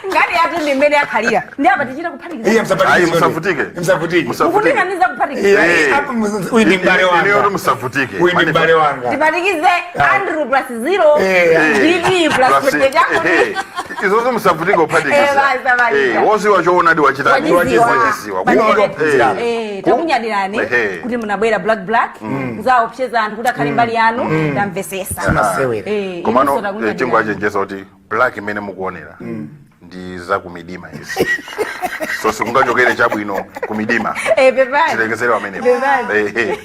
ngati yathu ndi mmene akhalira, ndi apa tichita kuphatikiza. Iye msapatike. Ayi, musavutike. Msavutike. Musavutike. Mukundikaniza kuphatikiza. Iye, apa uyu ndi m'bale Ineyo wanga. musavutike. Uyu ndi m'bale wanga. Tipatikize Andrew plus 0 DP plus Plus, chako. Izozo musavutike kuphatikiza. Eh, basi, basi. Woziwa choonadi wachita. Wachiziwa. Wachiziwa. Takunyadirani kuti munabwera, Black Black, kuzaopseza anthu kuti akhale mbali yanu. Tamvesesa. Simasewera. Komano inenso takunyadirani. Chingo achenjeza kuti black imene mukuonera ndi za kumidima izi, so sikungachokere chabwino kumidima. Pepani. Tilekezere pamenepo. Pepani.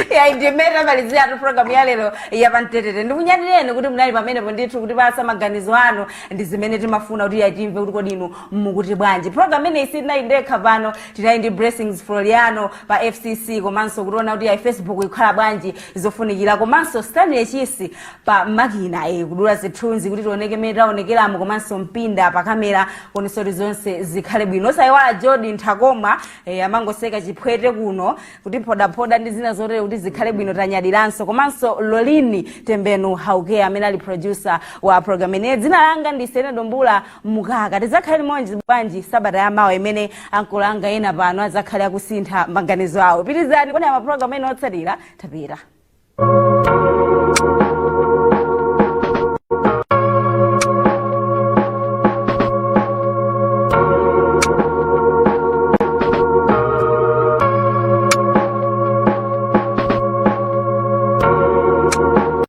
Ya, ndimene tamaliziratu program ya lero yapamtetete. Ndikunyadireni kuti munali pamenepo ndithu kuti basa maganizo anu ndi zimene timafuna kuti yatimve kuti kodi inu mukuti bwanji. Program imeneyi sitinali ndekha pano, tinali ndi Blessings Floriano pa FCC, komanso kutiona kuti ya Facebook ikukhala bwanji zofunikira, komanso Stanley Chisi pa makina, kudula zithunzi kuti tioneke mmene taonekeramo, komanso mpinda pa kamera kuonetsa kuti zonse zikhale bwino. Osayiwala Jodi Nthakoma, amangoseka chiphwete kuno kuti phodaphoda ndi zina zotere kuti zikhale bwino. Tanyadiranso komanso Lolini Tembenu Hauke amene ali producer wa program ineyi. Dzina langa ndi Sene Dombula Mukaka. Tidzakhale limodzi bwanji sabata yamawa imene ankolo anga ena pano adzakhale akusintha maganizo awo. Pitirizani kuonera mapulogalamu ena otsatira. Tapita.